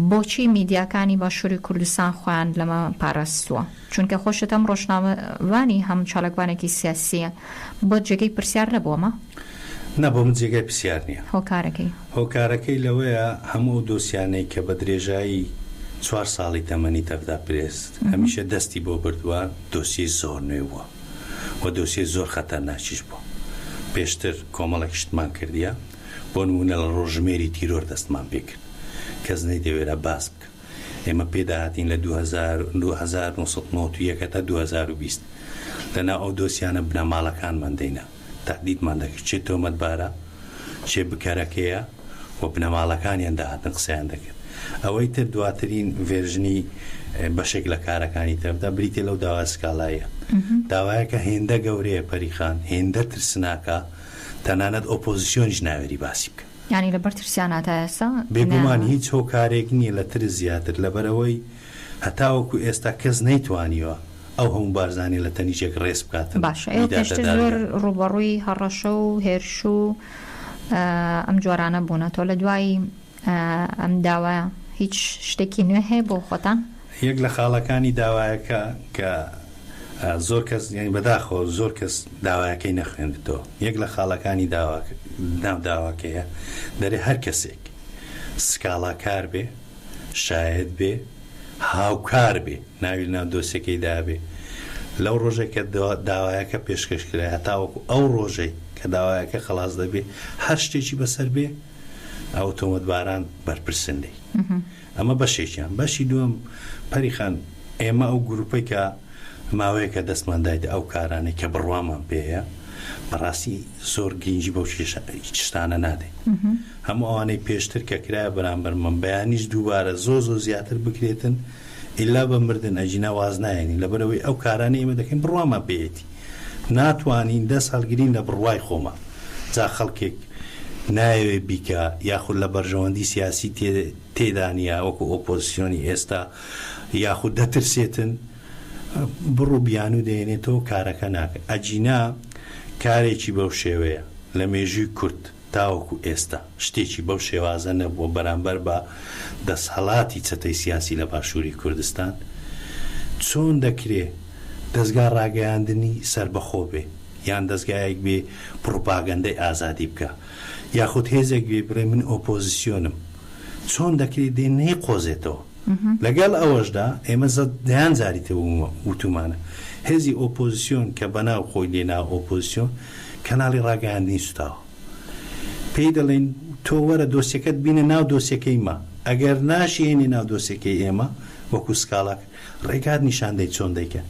بۆچی میدیاکانی باشووری کوردستان خۆیان لەمە پاراستووە؟ چونکە خۆشت هەم ڕۆژنامەوانی هەم چالاکوانێکی سیاسییە. بۆت جێگەی پرسیار نەبوو ئەمە؟ نا بۆ من جێگای پرسیار نییە. هۆکارەکەی؟ هۆکارەکەی لەوەیە هەموو ئەو دۆسیانەی کە بە درێژایی چوار ساڵی تەمەنی تەڤدا پرێس هەمیشە دەستی بۆ بردووە دۆسیەی زۆر نوێ بووە و دۆسیەی زۆر خەتەرناکیش بووە. پێشتر کۆمەڵێک شتمان کردیە، بۆ نموونە لە ڕۆژژمێری تیرۆر دەستمان پێ کرد، کەس نەیدەوێرا باس بکا. ئێمە پێداهاتین لە 1991 هەتا 2020 لەناو ئەو دۆسیانە بنەماڵەکانمان دەینا، تەهدیدمان دەکرد کێ تۆمەتبارە، کێ بکەرەکەیە و بنەماڵەکانیان دەهاتن قسەیان دەکرد. ئەوەی تر دواترین ڤێرژنی بەشێک لە کارەکانی تەڤدا بریتیە لەو داوا سکاڵاییە. داوایەکە هێندە گەورەیە پەریخان، هێندە ترسناکە تەنانەت ئۆپۆزسیۆنیش ناوێری باسی بکا. یانی لەبەر ترسیانە تا ئێستا بێگومان هیچ هۆکارێک نییە لە ترس زیاتر، لەبەرئەوەی هەتاوەکو ئێستا کەس نەیتوانیوە ئەو هەموو بارزانیە لە تەنیشێک ڕێز بکاتن باشە ئێوە بیداتە پێشتر زۆر دادگا. ڕووبەڕووی هەڕەشە و هێرش و ئەم جۆرانە بوونەتەوە لە دوای ئەم داوایە هیچ شتێکی نوێ هەیە بۆ خۆتان؟ یەک لە خاڵەکانی داوایەکە کە زۆر کەس یانی بەداخەوە زۆر کەس داوایەکەی نەخوێندتەوە یەک لە خاڵەکانی داوا ناو داواکەیە دەرێ هەر کەسێک سکاڵاکار بێ شایەت بێ هاوکار بێ ناوی لەناو دۆسیەکەی دابێ لەو ڕۆژەی کە داوایەکە پێشکەش کرا هەتاوەکو ئەو ڕۆژەی کە داوایەکە خەڵاس دەبێ هەر شتێکی بەسەر بێ. ئەو تۆمەتباران بەرپرسن لێی. ئەمە بەشێکیان. بەشی دووەم پەری خان ئێمە ئەو گروپەی کە ماوەیەکە دەستمان دایتە ئەو کارانەی کە بڕوامان پێیە بەڕاستی زۆر گرینگی بەو شتانە نادەین. هەموو ئەوانەی پێشتر کە کرایە بەرامبەرمان بەیانیش دووبارە زۆر زۆر زیاتر بکرێتن ئیلا بە مردن ئەگینا واز نایەنین لەبەرئەوەی ئەو کارانەی ئێمە دەکەین بڕوامان پێیەتی ناتوانین دەست هەڵگرین لە بڕوای خۆمان جا خەڵکێک نایەوێ بیکا یاخود لە بەرژەوەندی سیاسی تێدا نیە وەکو ئۆپۆزسیۆنی ئێستا یاخود دەترسێتن بڕ و بیانوو دەێنێتەوە کارەکە ناکە ئەگینا کارێکی بەو شێوەیە لە مێژووی کورد تاوەکو ئێستا شتێکی بەو شێوازە نەبووە بەرامبەر بە دەسهەڵاتی چەتەی سیاسی لە باشووری کوردستان. چۆن دەکرێ دەزگا ڕاگەیاندنی سەربەخۆ بێ یان دەزگایەک بێ پڕوپاگەندەی ئازادی بکا یاخود هێزێک بێ بڵێ من ئۆپۆزیسیۆنم چۆن دەکرێ دێ نەیقۆزێتەوە؟ لەگەڵ ئەوەشدا ئێمە دەیان جاری تر وتومانە هێزی ئۆپۆزیسیۆن کە بەناو خۆی لێ ناوە ئۆپۆزیسیۆن کەناڵی ڕاگەیاندنی سوتاوە پێی دەڵێین تۆ وەرە دۆسیەکەت بینە ناو دۆسیەکەی مە ئەگەر ناشیهێنی ناو دۆسیەکەی ئێمە وەکو سکاڵاک ڕێگات نیشان دەی چۆن دەیکە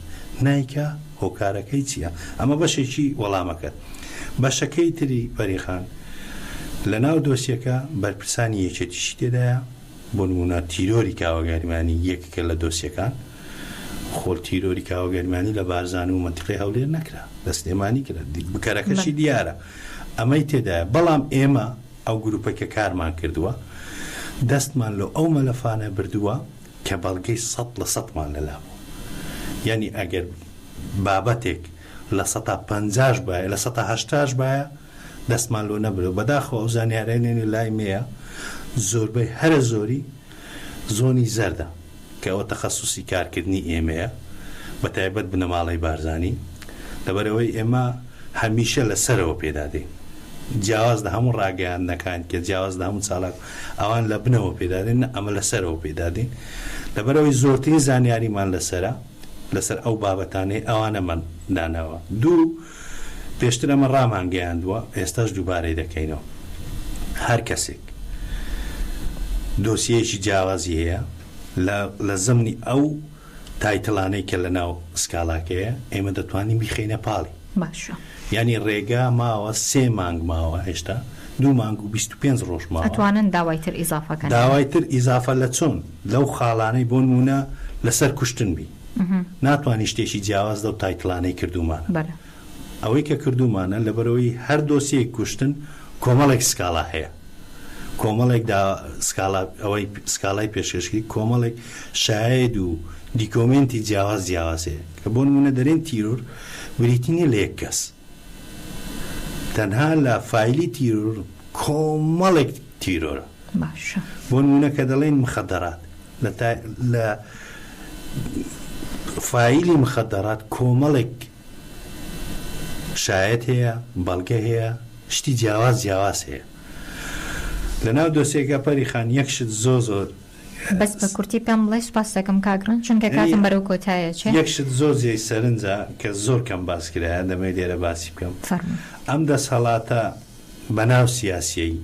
نایکا هۆکارەکەی چیە ئەمە بەشێکی وەڵامەکەت بەشەکەی تری پەریخان لەناو دۆسیەکە بەرپرسانی یەکێتیشی تێدایە بۆ نموونە تیرۆری کاوە گەرمیانی یەکێکە لە دۆسیەکان، خۆ تیرۆری کاوە گەرمیانی لە بارزان و مەنتیقەی هەولێر نەکرا، لە سلێمانی کرا، بکەرەکەشی دیارە، ئەمەی تێدایە، بەڵام ئێمە ئەو گروپەی کە کارمان کردووە دەستمان لۆ ئەو مەلەفانە بردووە کە بەڵگەی سەد لە سەدمان لەلا بوو، یانی ئەگەر بابەتێک لە سەتا پەنجاش بایە لە سەتا هەشتاش بایە دەستمان لۆ نەبرد بەداخەوە ئەو زانیارانەی لای مێیە زۆربەی هەرە زۆری زۆنی زەردە کە ئەوە تەخەسوسی کارکردنی ئێمەیە بە تایبەت بنەماڵەی بارزانی لەبەرئەوەی ئێمە هەمیشە لە سەرەوە پێدادێین جیاواز لە هەموو ڕاگەیاندنەکان کە جیاواز لە هەموو چالاک ئەوان لە بنەوە پێدادێن نە ئەمە لە سەرەوە پێدادێین لەبەرئەوەی زۆرترین زانیاریمان لەسەرە لەسەر ئەو بابەتانەی ئەوانەمان داناوە دوو پێشتر ئەمە ڕامانگەیاندووە، ئێستاش دووبارەی دەکەینەوە، هەر کەسێک دۆسیەیەکی جیاوازی هەیە لە لە زمنی ئەو تایتڵانەی کە لە ناو سکاڵاکەیە، ئێمە دەتوانین بیخەینە پاڵی. باشە. یانی ڕێگا ماوە، سێ مانگ ماوە هێشتا، دوو مانگ و 25 ڕۆژ ماوە. ئەتوانن داوای تر ئیزافە کەن. داوای تر ئیزافە لە چۆن؟ لەو خاڵانەی بۆ نموونە لەسەر کوشتن بی. ناتوانی شتێکی جیاواز لەو تایتڵانەی کردوومانە. ئەوەی کە کردوومانە لەبەرئەوەی هەر دۆسیەیەک کوشتن کۆمەڵێک سکاڵا هەیە کۆمەڵێک دا سکاڵا ئەوەی سکاڵای پێشکەشکری کۆمەڵێک شایەد و دیکۆمێنتی جیاواز جیاواز هەیە کە بۆ نموونە دەرێن تیرۆر بریتی نیە لە یەک کەس تەنها لە فایلی تیرۆر کۆمەڵێک تیرۆرە باشە. بۆ نموونە کە دەڵێین مخەدەرات لە تا لە فایلی مخەدەرات کۆمەڵێک شایەت هەیە، بەڵگە هەیە، شتی جیاواز جیاواز هەیە. لە ناو دۆسیەکە پەری خان یەک شت زۆر زۆر بەس بە کورتی پێم بڵێ سوپاست دەکەم کاک ڕەنج چونکە کاتم بەرەو کۆتایی ئەچێ. یەک شت زۆر جێی سەرنجە کە زۆر کەم باس کرایە دەمەوێت لێرە باسی بکەم. فەرموو. ئەم دەسەڵاتە بەناو سیاسیەی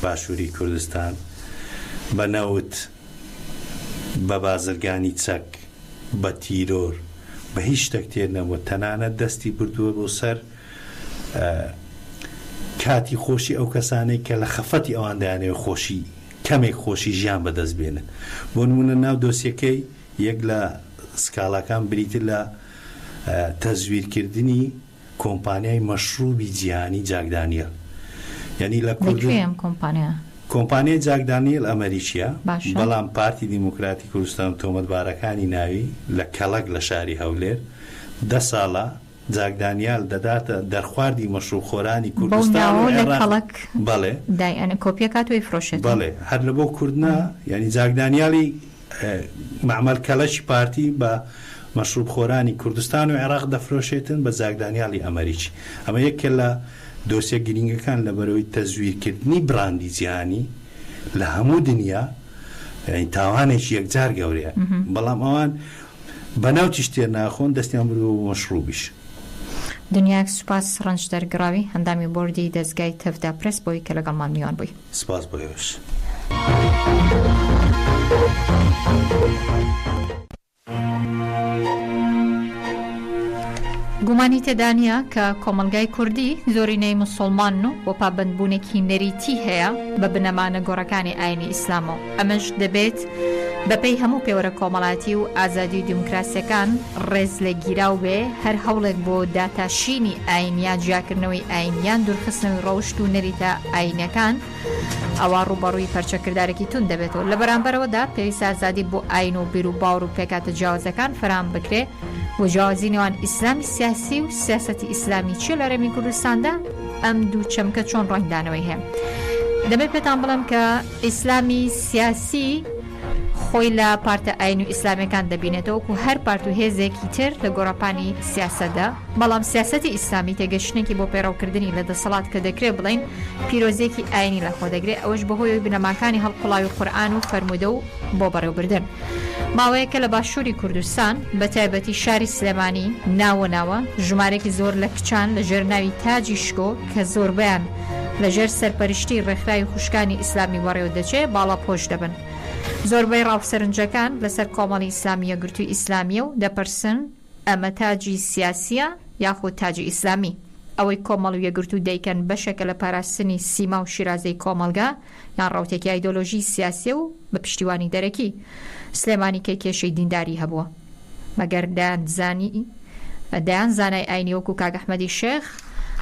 باشوری کوردستان بە نەوت، بە بازرگانی چەک، بە تیرۆر، بە هیچ شتێک تێر نەبووە، تەنانەت دەستی بردووە بۆ سەر کاتی خۆشی ئەو کەسانەی کە لە خەفەتی ئەوان دەیانەوێت خۆشی کەمێک خۆشی ژیان بەدەست بێنن. بۆ نموونە ناو دۆسیەکەی یەک لە سکاڵاکان بریتر لە تەزویرکردنی کۆمپانیای مەشروبی جیهانی جاک دانیێل یانی لە لە کوێیە ئەم کۆمپانیا؟ کۆمپانیای جاک دانیێل ئەمەریکیە باشە. بەڵام پارتی دیموکراتی کوردستان و تۆمەتبارەکانی ناوی لە کەڵەک لە شاری هەولێر دە ساڵە جاک دانیال دەداتە دەرخواردی مەشروب خۆرانی بەو کوردستان و ناوەوە لە عێراق کەڵەک بەڵێ دای ئەنە کۆپیە کات و ئەیفرۆشێتەوە. بەڵێ هەر لە بۆ کورد نا یانی جاک دانیالی مەعمەل کەڵەکی پارتی بە مەشروب خۆرانی کوردستان و عێراق دەفرۆشێتن بە جاک دانیالی ئەمەریکی. ئەمە یەکێ لە دۆسیە گرینگەکان لەبەرەوەی تەزویرکردنی براندی جیهانی لە هەموو دنیا یانی تاوانێکی یەکجار گەورەیە بەڵام ئەوان بەناو تیش تێر ناخۆن دەستیان بردووە بۆ مەشروبیش. دنیایەک سوپاس ڕەنجدەر گڕاوی، ئەندامی بۆردی دەزگای تەڤدا پرێس بۆی کە لەگەڵمان میوان بووی. سپاس بۆ ئێوەش. گومانی تێدا نییە کە کۆمەڵگای کوردی زۆرینەی موسوڵمانن و و پابەندبوونێکی نەریتی هەیە بە بنەما نەگۆڕەکانی ئاینی ئیسلامەوە، ئەمەش دەبێت بەپێی هەموو پێوەرە کۆمەڵایەتی و ئازادی و دیموکراسیەکان ڕێزلێگیراو بێ، هەر هەوڵێک بۆ داتاشینی ئاین یا جیاکردنەوەی ئاین یان دوورخستنەوەی ڕەوشت و نەریتە ئاینیەکان ئەوا ڕووبەڕووی پەرچەکردارێکی توند دەبێتەوە. لە بەرامبەرەوەدا پێویستە ئازادی بۆ ئاین و بیروباوڕ و پێکهاتە جیاوازەکان فەراهەم بکرێ و جیاوازی نێوان ئیسلامی سیاسی و سیاسەتی ئیسلامی چیە لە هەرێمی کوردستاندا؟ ئەم دوو چەمکە چۆن ڕەنگدانەوەی هەیە؟ دەمەوێت پێتان بڵێم کە ئیسلامی سیاسی خۆی لە پارتە ئاین و ئیسلامیەکان دەبینێتەوە وەکو هەر پارت و هێزێکی تر لە گۆڕەپانی سیاسەتدا، بەڵام سیاسەتی ئیسلامی تێگەشتنێکی بۆ پەیڕەوکردنی لە دەسەڵات کە دەکرێ بڵێین پیرۆزیەکی ئاینی لە خۆ دەگرێ ئەوەش بەهۆی بنەماکانی هەڵقوڵاوی قورئان و فەرموودە و بۆ بەڕێوبردن. ماوەیەکە لە باشووری کوردستان بە تایبەتی شاری سلێمانی ناوە ناوە ژمارەیەکی زۆر لە کچان لە ژێر ناوی تاجی شکۆ کە زۆربەیان لە ژێر سەرپەرشتی ڕێکخراوی خوشکانی ئیسلامی بەڕێوە دەچێ باڵاپۆش دەبن. زۆربەی ڕا و سەرنجەکان لەسەر کۆمەڵی ئیسلامی یەکگرتووی ئیسلامییە و دەپرسن ئەمە تاجی سیاسییە یاخود تاجی ئیسلامی؟ ئەوەی کۆمەڵ و یەکگرتوو دەیکەن بەشێکە لە پاراستنی سیما و شیرازەی کۆمەڵگا یان ڕەوتێکی ئایدۆلۆژیی سیاسییە و بە پشتیوانی دەرەکی؟ سلێمانی کەی کێشەی دینداری هەبووە؟ مەگەر دەیان زانی دەیان زانای ئاینی وەکو کاک ئەحمەدی شێخ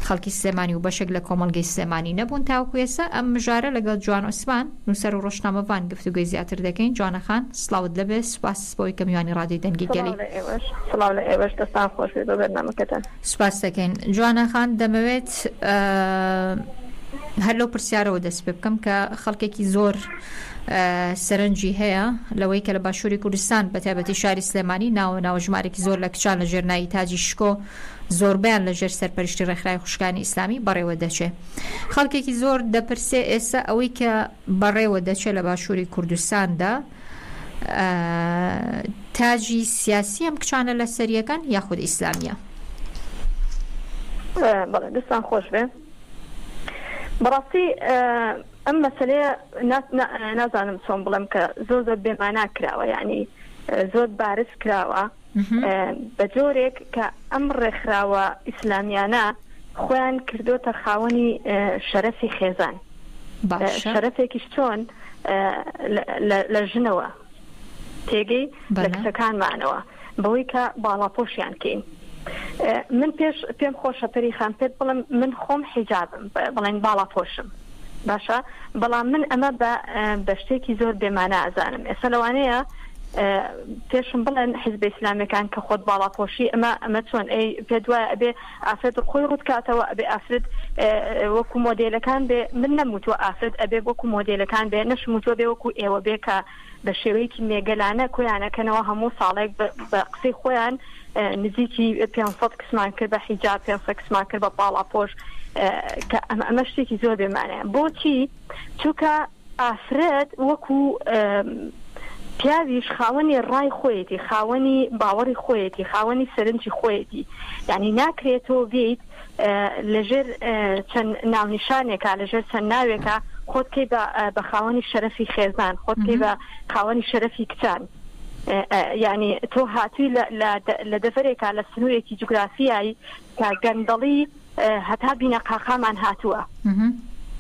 خەڵکی سلێمانی و بەشێک لە کۆمەڵگەی سلێمانی نەبوون تاوەکو ئێستا ئەم مژارە لەگەڵ جوان عوسمان نووسەر و ڕۆژنامەڤان گفتوگۆی زیاتر دەکەین جوانە خان سڵاوت لەبێ سوپاس بۆی کە میوانی ڕادیۆی دەنگی گەلی سڵاو لە ئێوەش سڵاو لە ئێوەش دەستان خۆش بێت بۆ بەرنامەکەتان. سوپاس دەکەین جوانە خان دەمەوێت هەر لەو پرسیارەوە دەست پێ بکەم کە خەڵکێکی زۆر سەرنجی هەیە لەوەی کە لە باشووری کوردستان بە تایبەتی شاری سلێمانی ناوە ناوە ژمارێکی زۆر لە کچان لە ژێر ناوی تاجی شکۆ زۆربەیان لە ژێر سەرپەرشتی ڕێکخراوی خوشکانی ئیسلامی بەڕێوە دەچێ خەڵکێکی زۆر دەپرسێ ئێستا ئەوەی کە بەڕێوە دەچێ لە باشووری کوردستاندا تاجی سیاسی ئەم کچانە لە سەریەکەن یاخود ئیسلامیە؟ بەڵێ دەستان خۆش بێ بەڕاستی ئەم مەسەلەیە نازانم چۆن بڵێم کە زۆر زۆر بێمانا کراوە یعنی زۆر بارز کراوە بە جۆرێک کە ئەم ڕێکخراوە ئیسلامیانە خۆیان کردوتە خاوەنی شەرەفی خێزان شەرەفێکیش چۆن لە ژنەوە تێگەی لە کچەکانمانەوە بەوەی کە باڵاپۆشیان کەین. من پێش پێم خۆشە پەری خان پێت بڵێم من خۆم حیجابم بڵێن باڵاپۆشم باشە بەڵام من ئەمە بە بە شتێکی زۆر بێمانە ئەزانم ئێستا لەوانەیە پێشم بڵێن حیزبە ئیسلامیەکان کە خۆت باڵاپۆشی ئەمە ئەمە چۆن ئەی پێت وایە ئەبێ ئافرەت خۆی ڕوت کاتەوە ئەبێ ئافرەت وەکو مۆدێلەکان بێ من نەموتوە ئافرەت ئەبێ وەکو مۆدێلەکان بێ نەشموتوە بێ وەکو ئێوە بێ کە بە شێوەیەکی مێگەلانە کۆیانەکەنەوە هەموو ساڵێک بە قسەی خۆیان نزیکی 500 کسمان کرد بە حیجاب 500 کسمان کرد بە باڵاپۆش کە ئەمە ئەمە شتێکی زۆر بێمانەیە بۆچی چونکە ئافرەت وەکو پیاویش خاوەنی ڕای خۆیەتی خاوەنی باوەڕی خۆیەتی خاوەنی سەرنجی خۆیەتی یعنی ناکرێت تۆ بێیت لەژێر چەند ناونیشانێکا لەژێر چەند ناوێکا خۆت کەی بە خاوەنی شەرەفی خێزان خۆت کەی بە خاوەنی شەرەفی کچان یعنی تۆ هاتووی لە دەڤەرێکا لە سنوورێکی جوگرافیایی کە گەندەڵی هەتا بینەقاقامان هاتووە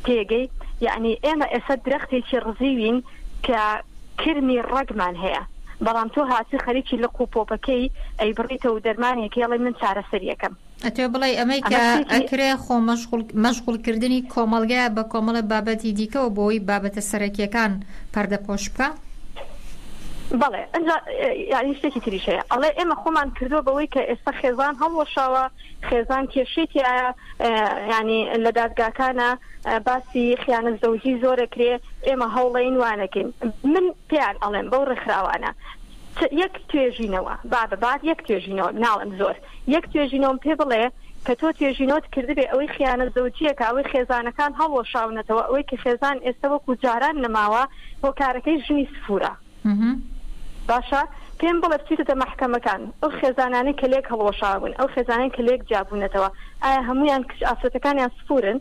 تێگەی یعنی ئێمە ئێستا درەختێکی ڕزیوین کە کرمی ڕەگمان هەیە بەڵام تۆ هاتووی خەریکی لق و پۆپەکەی ئەیبڕیتەوە و دەرمانێکی ئەڵێ من چارەسەریەکەم. ئەتوێ بڵێی ئەمەی کە ئەکرێ خۆ مەشغوڵ کردنی کۆمەڵگایە بە کۆمەڵە بابەتی دیکەوە بۆی بابەتە سەرەکیەکان پەردەپۆش بکا؟ بەڵێ ئەنجا یانی شتێکی تریش هەیە ئەڵێ ئێمە خۆمان کردووە بەوەی کە ئێستا خێزان هەڵوەشاوە خێزان کێشەی تیایە یانی لە دادگاکانە باسی خیانەت زەوجی زۆر ئەکرێ ئێمە هەوڵەین وا نەکەین من پێیان ئەڵێم بەو ڕێکخراوانە یەک توێژینەوە با بە بات یەک توێژینەوە ناڵێم زۆر یەک توێژینەوەم پێ بڵێ کە تۆ توێژینەوەت کردبێ ئەوەی خیانەت زەوجیەکە ئەوەی خێزانەکان هەڵوەشاونەتەوە ئەوەی کە خێزان ئێستا وەکو جاران نەماوە هۆکارەکەی ژنی سفورە باشە. پێم بڵێ بچیتەتە مەحکەمەکان ئەو خێزانانەی کە لێک هەڵوەشاون ئەو خێزانەی کە لێک جیابوونەتەوە ئایا هەموویان کچ ئافرەتەکانیان سفورن؟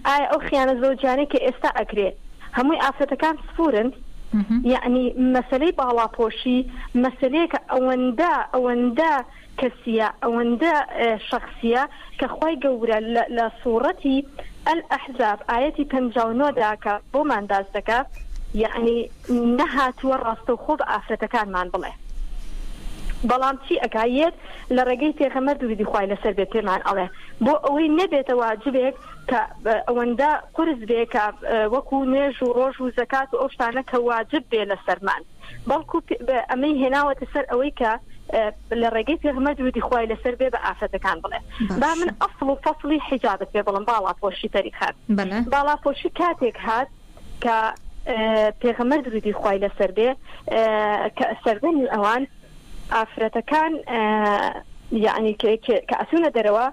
ئایا ئەو خیانە زەوجیانەی کە ئێستا ئەکرێ هەمووی ئافرەتەکان سفورن؟ یەعنی مەسەلەی باڵاپۆشی مەسەلەیەکە ئەوەندە ئەوەندە کەسیە ئەوەندە شەخسیە کە خوای گەورە لە سوڕەتی الاحزاب ئایەتی 59 دا کە بۆمان باس دەکا یەعنی نەهاتووە ڕاستەوخۆ بە ئافرەتەکانمان بڵێ بەڵام چی ئەکا یەت لە ڕێگەی پێغەمبەر درودی خوای لەسەر بێت پێمان ئەڵێ بۆ ئەوەی نەبێتە واجبێک کە ئەوەندە قورس بێ کە وەکو نوێژ و ڕۆژ و زەکات و ئەو شتانە کە واجب بێ لەسەرمان بەڵکو ئەمەی هێناوەتە سەر ئەوەی کە لە ڕێگەی پێغەمبەر درودی خوای لەسەر بێ بە ئافرەتەکان بڵێ با من ئەسڵ و فەسڵی حیجابت پێ بڵێم باڵاپۆشی پەریخان باڵاپۆشی کاتێک هات کە پێغەمبەر درودی خوای لەسەر بێ کە سەردەمی ئەوان ئافرەتەکان یعنی کە ئەچوونە دەرەوە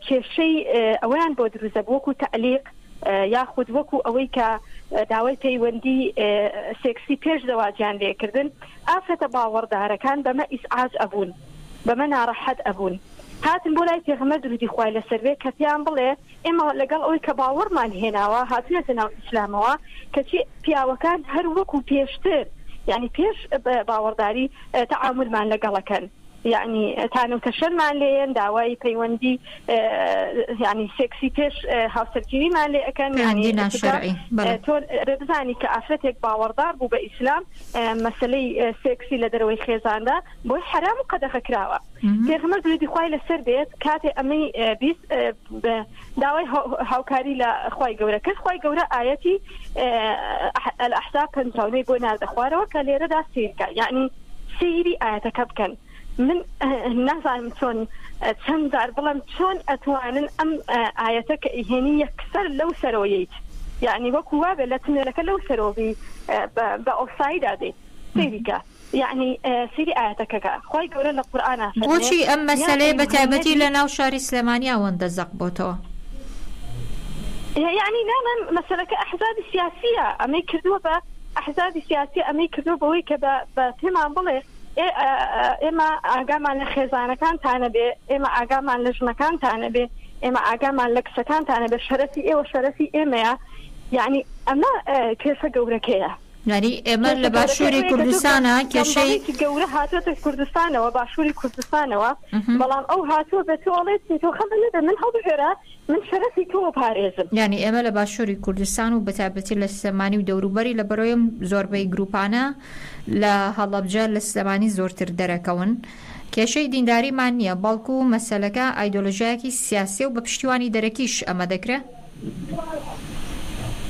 کێشەی ئەوەیان بۆ دروست دەبوو وەکو تەعلیق یاخود وەکو ئەوەی کە داوای پەیوەندی سێکسی پێش زەواجیان لێکردن ئافرەتە باوەڕدارەکان بەمە ئیزعاج ئەبوون بەمە ناڕەحەت ئەبوون هاتن بۆ لای پێغەمبەر درودی خوای لەسەر بێ کە پێیان بڵێ ئێمە لەگەڵ ئەوەی کە باوەڕمان هێناوە هاتوونەتە ناو ئیسلامەوە کەچی پیاوەکان هەر وەکو پێشتر یعنی پێش باوەڕداری تەعامولمان لەگەڵەکەن یعنی تانە و تەشەرمان لێیەن داوای پەیوەندی یعنی سێکسی پێش هاوسەرگیریمان لێ ئەکەن یعنی ناشەرعی تۆ بزانی کە ئافرەتێک باوەڕدار بوو بە ئیسلام مەسەلەی سێکسی لە دەرەوەی خێزاندا بۆی حەرام و قەدەغە کراوە پێغەمبەر درودی خوای لەسەر بێت کاتێ ئەمەی 20 داوای هاوکاری لە خوای گەورە کرد خوای گەورە ئایەتی الأحزاب 59 بۆ ناردە خوارەوە کە لێرەدا سیرکە یعنی سەیری ئایەتەکە بکەن من نازانم چۆن چەند جار بڵێم چۆن ئەتوانن ئەم ئایەتە کە ئیهێنی یەکسەر لەو سەرەوەیت یعنی وەکو وابێ لە تونێلەکە لەو سەرەوە بی بە ئۆفسایدا دێت سەیریکە یەعنی سەیری ئایەتەکە کە خوای گەورە لە قورئانا فەرموێ، بۆچی ئەم یا مەسەلەیە بە ایها تایبەتی النبی. لە ناو شاری سلێمانی ئەوەندە زەق بۆتەوە؟ یەعنی ناڵێم مەسەلەکە ئەحزابی سیاسیە ئەمەی کردووە بە ئەحزابی سیاسی ئەمەی کردووە بەوەی کە بە بە پێمان بڵێ ئێ ئێمە ئاگامان لە خێزانەکانتانە بێ ئێمە ئاگامان لە ژنەکانتانە بێ ئێمە ئاگامان لە کچەکانتانە بێ شەرەفی ئێوە شەرەفی ئێمەیە یەعنی ئەمە کێشە گەورەکەیە. یانی ئێمە لە باشووری کوردستانە کێشەی گەورە هاتووەتە کوردستانەوە باشووری کوردستانەوە بەڵام ئەو هاتووە بە تۆ ئەڵێت تۆ خەمە نەبە من هەڵبژێرە من شەرەفی تۆ پارێزم. یانی ئێمە لە باشووری کوردستان و بەتایبەتی لە سلێمانی و دەوروبەری لە بەرۆیم زۆربەی گروپانە لە هەڵەبجە لە سلێمانی زۆرتر دەرەکەون کێشەی دینداریمان نییە بەڵکو مەسەلەکە ئایدۆلۆژیایەکی سیاسیە و بە پشتیوانی دەرەکیش ئەمە دەکرێ.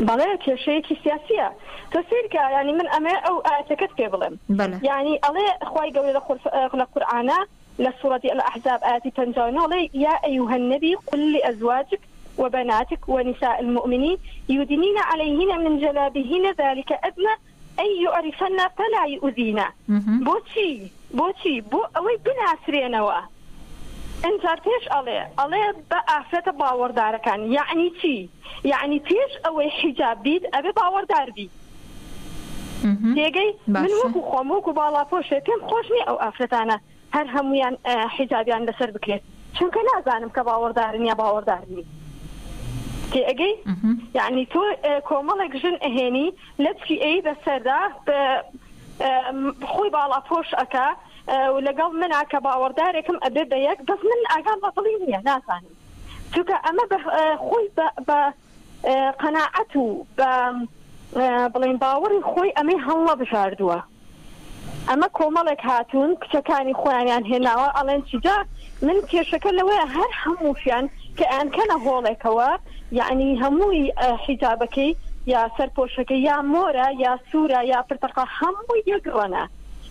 بەڵێ کێشەیەکی سیاسیە تۆ سەیرکە یانی من ئەمەوێ ئەو ئایەتەکەت پێ بڵێم بەلێ. یانی ئەڵێ خوای گەورە لە قور لە قورئانا لە سوڕەتی الاحزاب ئایەتی 59 ئەڵێ یا ایها النبی قل لازواجک وبناتک ونساء المؤمنین یدنین علیهن من جلابیهن ذلک ادنی ان یعرفن فلا یؤذین بۆچی بۆچی بۆ ئەوەی بناسرێنەوە ئینجا پێش ئەڵێ ئەڵێ بە ئافرەتە باوەڕدارەکان یەعنی چی یەعنی پێش ئەوەی حیجاب بیت ئەبێ باوەڕدار بی تێگەی من وەکو خۆم وەکو باڵاپۆشێ پێم خۆش نییە ئەو ئافرەتانە هەر هەموویان حیجابیان لەسەر بکرێت چونکە نازانم کە باوەڕدارن یا باوەڕدار نین تێئەگەی یعنی تۆ کۆمەڵێک ژن ئەهێنی لەچکی ئەی بەسەردا خۆی باڵا پۆش ئەکا و لەگەڵ منا کە باوەڕدارێکم ئەبێ بە یەک بەس من ئاگام بە دڵی نییە نازانم چونکە ئەمە خۆی بە قەناعەت و بە بڵێین باوەڕی خۆی ئەمەی هەڵنەبژاردووە. ئەمە کۆمەڵێک هاتوون کچەکانی خۆیانیان هێناوە ئەڵێن چی جا من کێشەکە لەوەیە هەر هەمووشیان کە ئەیانکەنە هۆڵێکەوە یەعنی هەمووی حیجابەکەی یا سەرپۆشەکەی یا مۆرە یا سوورە یا پرتەقا هەمووی یەک ڕەنە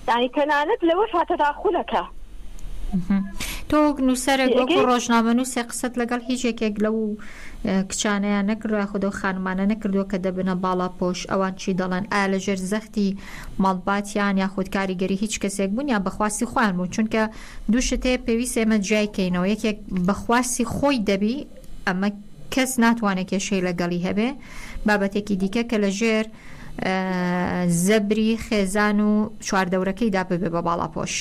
یانی تەنانەت لەوەش تەداخولەکە. تۆ وەک نووسەرێک وەکو ڕۆژنامەنووسێک قسەت لەگەڵ هیچ یەکێک لەو کچانەیان نەکردووە یاخود ئەو خانمانە نەکردووە کە دەبنە باڵاپۆش ئەوان چی دەڵێن ئایا لەژێر زەختی ماڵباتیان یاخود کاریگەری هیچ کەسێک بوون یان بەخواستی خۆیان بوون چونکە دوو شت هەیە پێویستە ئێمە جیای کەینەوە یەکێک بەخواستی خۆی دەبی ئەمە کەس ناتوانێت کێشەی لەگەڵی هەبێ بابەتێکی دیکە کە لەژێر. زەبری خێزان و چواردەورەکەیدا ببێ بە باڵاپۆش.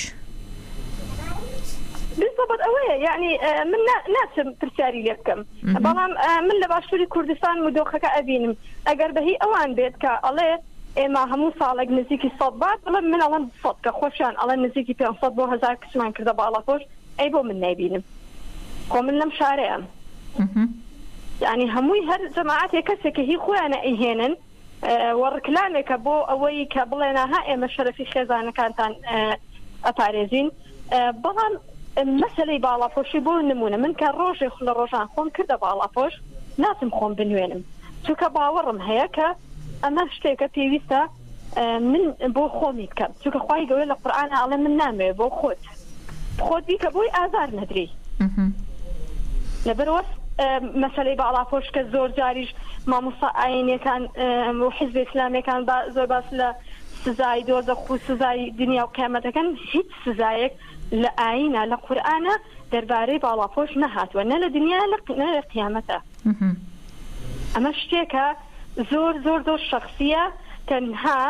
بالضبط ئەوەیە یعنی من ناچم پرسیاری لێ بکەم بەڵام من لە باشووری کوردستان و دۆخەکە ئەبینم ئەگەر بەهی ئەوان بێت کە ئەڵێ ئێمە هەموو ساڵێک نزیکی سەد بات بڵێم من ئەڵم سەد کە خۆشیان ئەڵێن نزیکی 500 بۆ هزار کچمان کردە باڵاپۆش ئەی بۆ من نایبینم خۆ من لەم شارەیەم یعنی هەمووی هەر جەماعەتێک کەسێک کە هی خۆیانە ئەیهێنن و ڕکلامێکە بۆ ئەوەی کە بڵێن ها ئێمە شەرەفی خێزانەکانتان ئەپارێزین بەڵام مەسەلەی باڵاپۆشی بۆ نمونە من کە ڕۆژێ لە ڕۆژان خۆم کردە باڵاپۆش ناچم خۆم بنوێنم چونکە باوەڕم هەیە کە ئەمە شتێکە پێویستە من بۆ خۆمی بکەم چونکە خوای گەورە لە قورئانا ئەڵێ من نامەوێ بۆ خۆت خۆت بیکە بۆی ئازار نەدرێی لەبەرئەوە مەسەلەی باڵاپۆش کە زۆر جاریش مامۆستا ئاینیەکان و حزب ئیسلامیەکان زۆر باس لە سزای دۆزەخ و سزای دنیا و قیامەتەکەن هیچ سزایەک لە ئاینە لە قورئانە دەربارەی باڵاپۆش نەهاتووە نە لە دنیا نە لە قیامەتە ئەمە شتێکە زۆر زۆر زۆر شەخسیە تەنها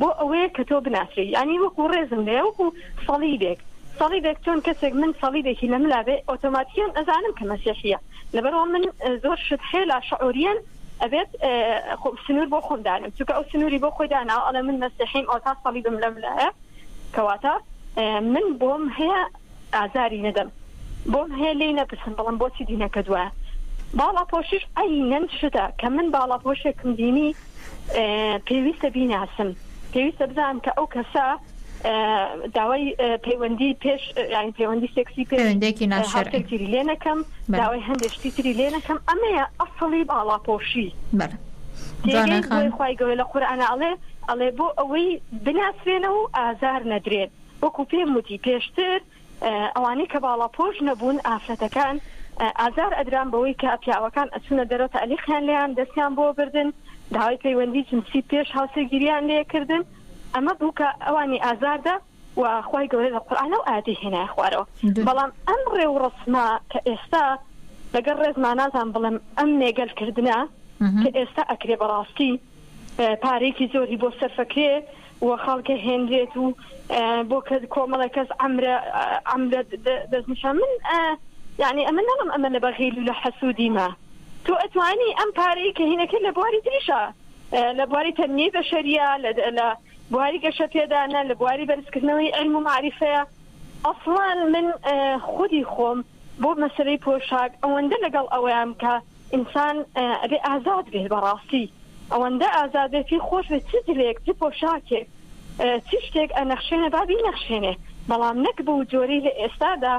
بۆ ئەوەیە کە تۆ بناسری یانی وەکو ڕێزم لێ وەکو سەڵیبێک سەڵیبێک چۆن کەسێک من سەڵیبێکی لە ملا بێ ئۆتۆماتیکیان ئەزانم کە مەسیحیە لەبەرەوە من زۆر شت هەیە لا شعوریەن ئەبێت سنوور بۆ خۆم دانم چونکە ئەو سنووری بۆ خۆی داناوە ئەڵێ من مەسیحیم ئەوتا سەڵیبم لەم لایە کەواتە من بۆم هەیە ئازاری نەدەم بۆم هەیە لێی نەپرسم بڵێم بۆچی دینەکەت وایە باڵاپۆشیش عەینەن شتە کە من باڵاپۆشێکم بینی پێویستە بیناسم پێویستە بزانم کە ئەو کەسە داوای پەیوەندی پێش یانی پەیوەندی سێکسی پێش پەیوەندێکی ناشەرعی هاوسەرگیری لێ نەکەم داوای هەندێک شتی تری لێ نەکەم ئەمەیە ئەسڵی باڵاپۆشی بەڵێ جوانە خان خوای گەورە لە قورئانا ئەڵێ ئەڵێ بۆ ئەوەی بناسرێنەوە و ئازار نەدرێن وەکو پێم وتی پێشتر ئەوانەی کە باڵاپۆش نەبوون ئافرەتەکان ئازار ئەدران بەوەی کە پیاوەکان ئەچونە دەرەوە تەعلیقیان لێیان دەستیان بۆ بردن داوای پەیوەندی جنسی پێش هاوسەرگیریان لێ کردن ئەمە بوو کە ئەوانی ئازاردا و خوای گەورە لە قورئان ئەو ئایەتەی هێنایە خوارەوە بەڵام ئەم ڕێوڕەسمە کە ئێستا لەگەڵ ڕێزما نازانم بڵێم ئەم مێگەل کردنە کە ئێستا ئەکرێ بەڕاستی پارەیەکی زۆری بۆ سەرفەکرێ و خەڵکە هێنرێت و بۆ کە کۆمەڵێک کەس ئەمرە ئەمرە دەستنیشان من یعنی ئەمە نەڵم ئەمە لە بەغیل و لە حەسوودیمە تۆ ئەتوانی ئەم پارەی کە هینەکە لە بواری تریشە لە بواری تەنمیەی بەشەریە لە بواری گەشەپێدانە لە بواری بەرزکردنەوەی علم و معریفەیە ئەسڵەن من خودی خۆم بۆ مەسەلەی پۆشاک ئەوەندە لەگەڵ ئەوەیام کە ئینسان ئەبێ ئازاد بێت بەڕاستی ئەوەندە ئازاد بێت پێی خۆش بێت چ جلێک چ پۆشاکێک چ شتێک ئەنەخشێنێ با بینەخشێنێ بەڵام نەک بەو جۆرەی لە ئێستادا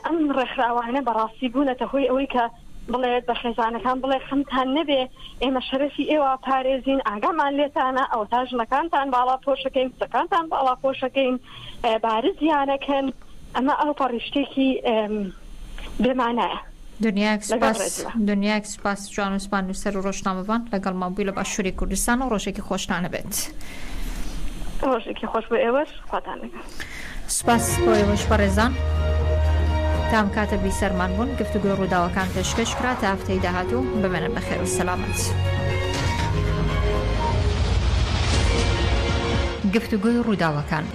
ئەم ڕێکخراوانە بەڕاستی بوونەتە هۆی ئەوەی کە بڵێت بە خێزانەکان بڵێ خەمتان نەبێ ئێمە شەرەفی ئێوە پارێزین ئاگامان لێتانە ئەوەتا ژنەکانتان باڵا پۆشەکەین کچەکانتان باڵا پۆشەکەین بارزیانەکەن ئەمە ئەوپەڕی شتێکی بێمانایە. دنیایەک سوپاس دنیایەک سوپاس جوان وسمان نووسەر و ڕۆژنامەڤان لەگەڵمان بووی لە باشووری کوردستان و ڕۆژێکی خۆشتان هەبێت. ڕۆژێکی خۆش بۆ ئێوەش خواتان لەگەڵ. سوپاس بۆ ئێوەش بەڕێزان تام کاتە بیسەرمان بوون گفتوگۆی ڕووداوەکان پێشکەش کرا تا هەفتەی داهاتوو بمێنن بە خێر و سەلامەت. گفتوگۆی ڕووداوەکان.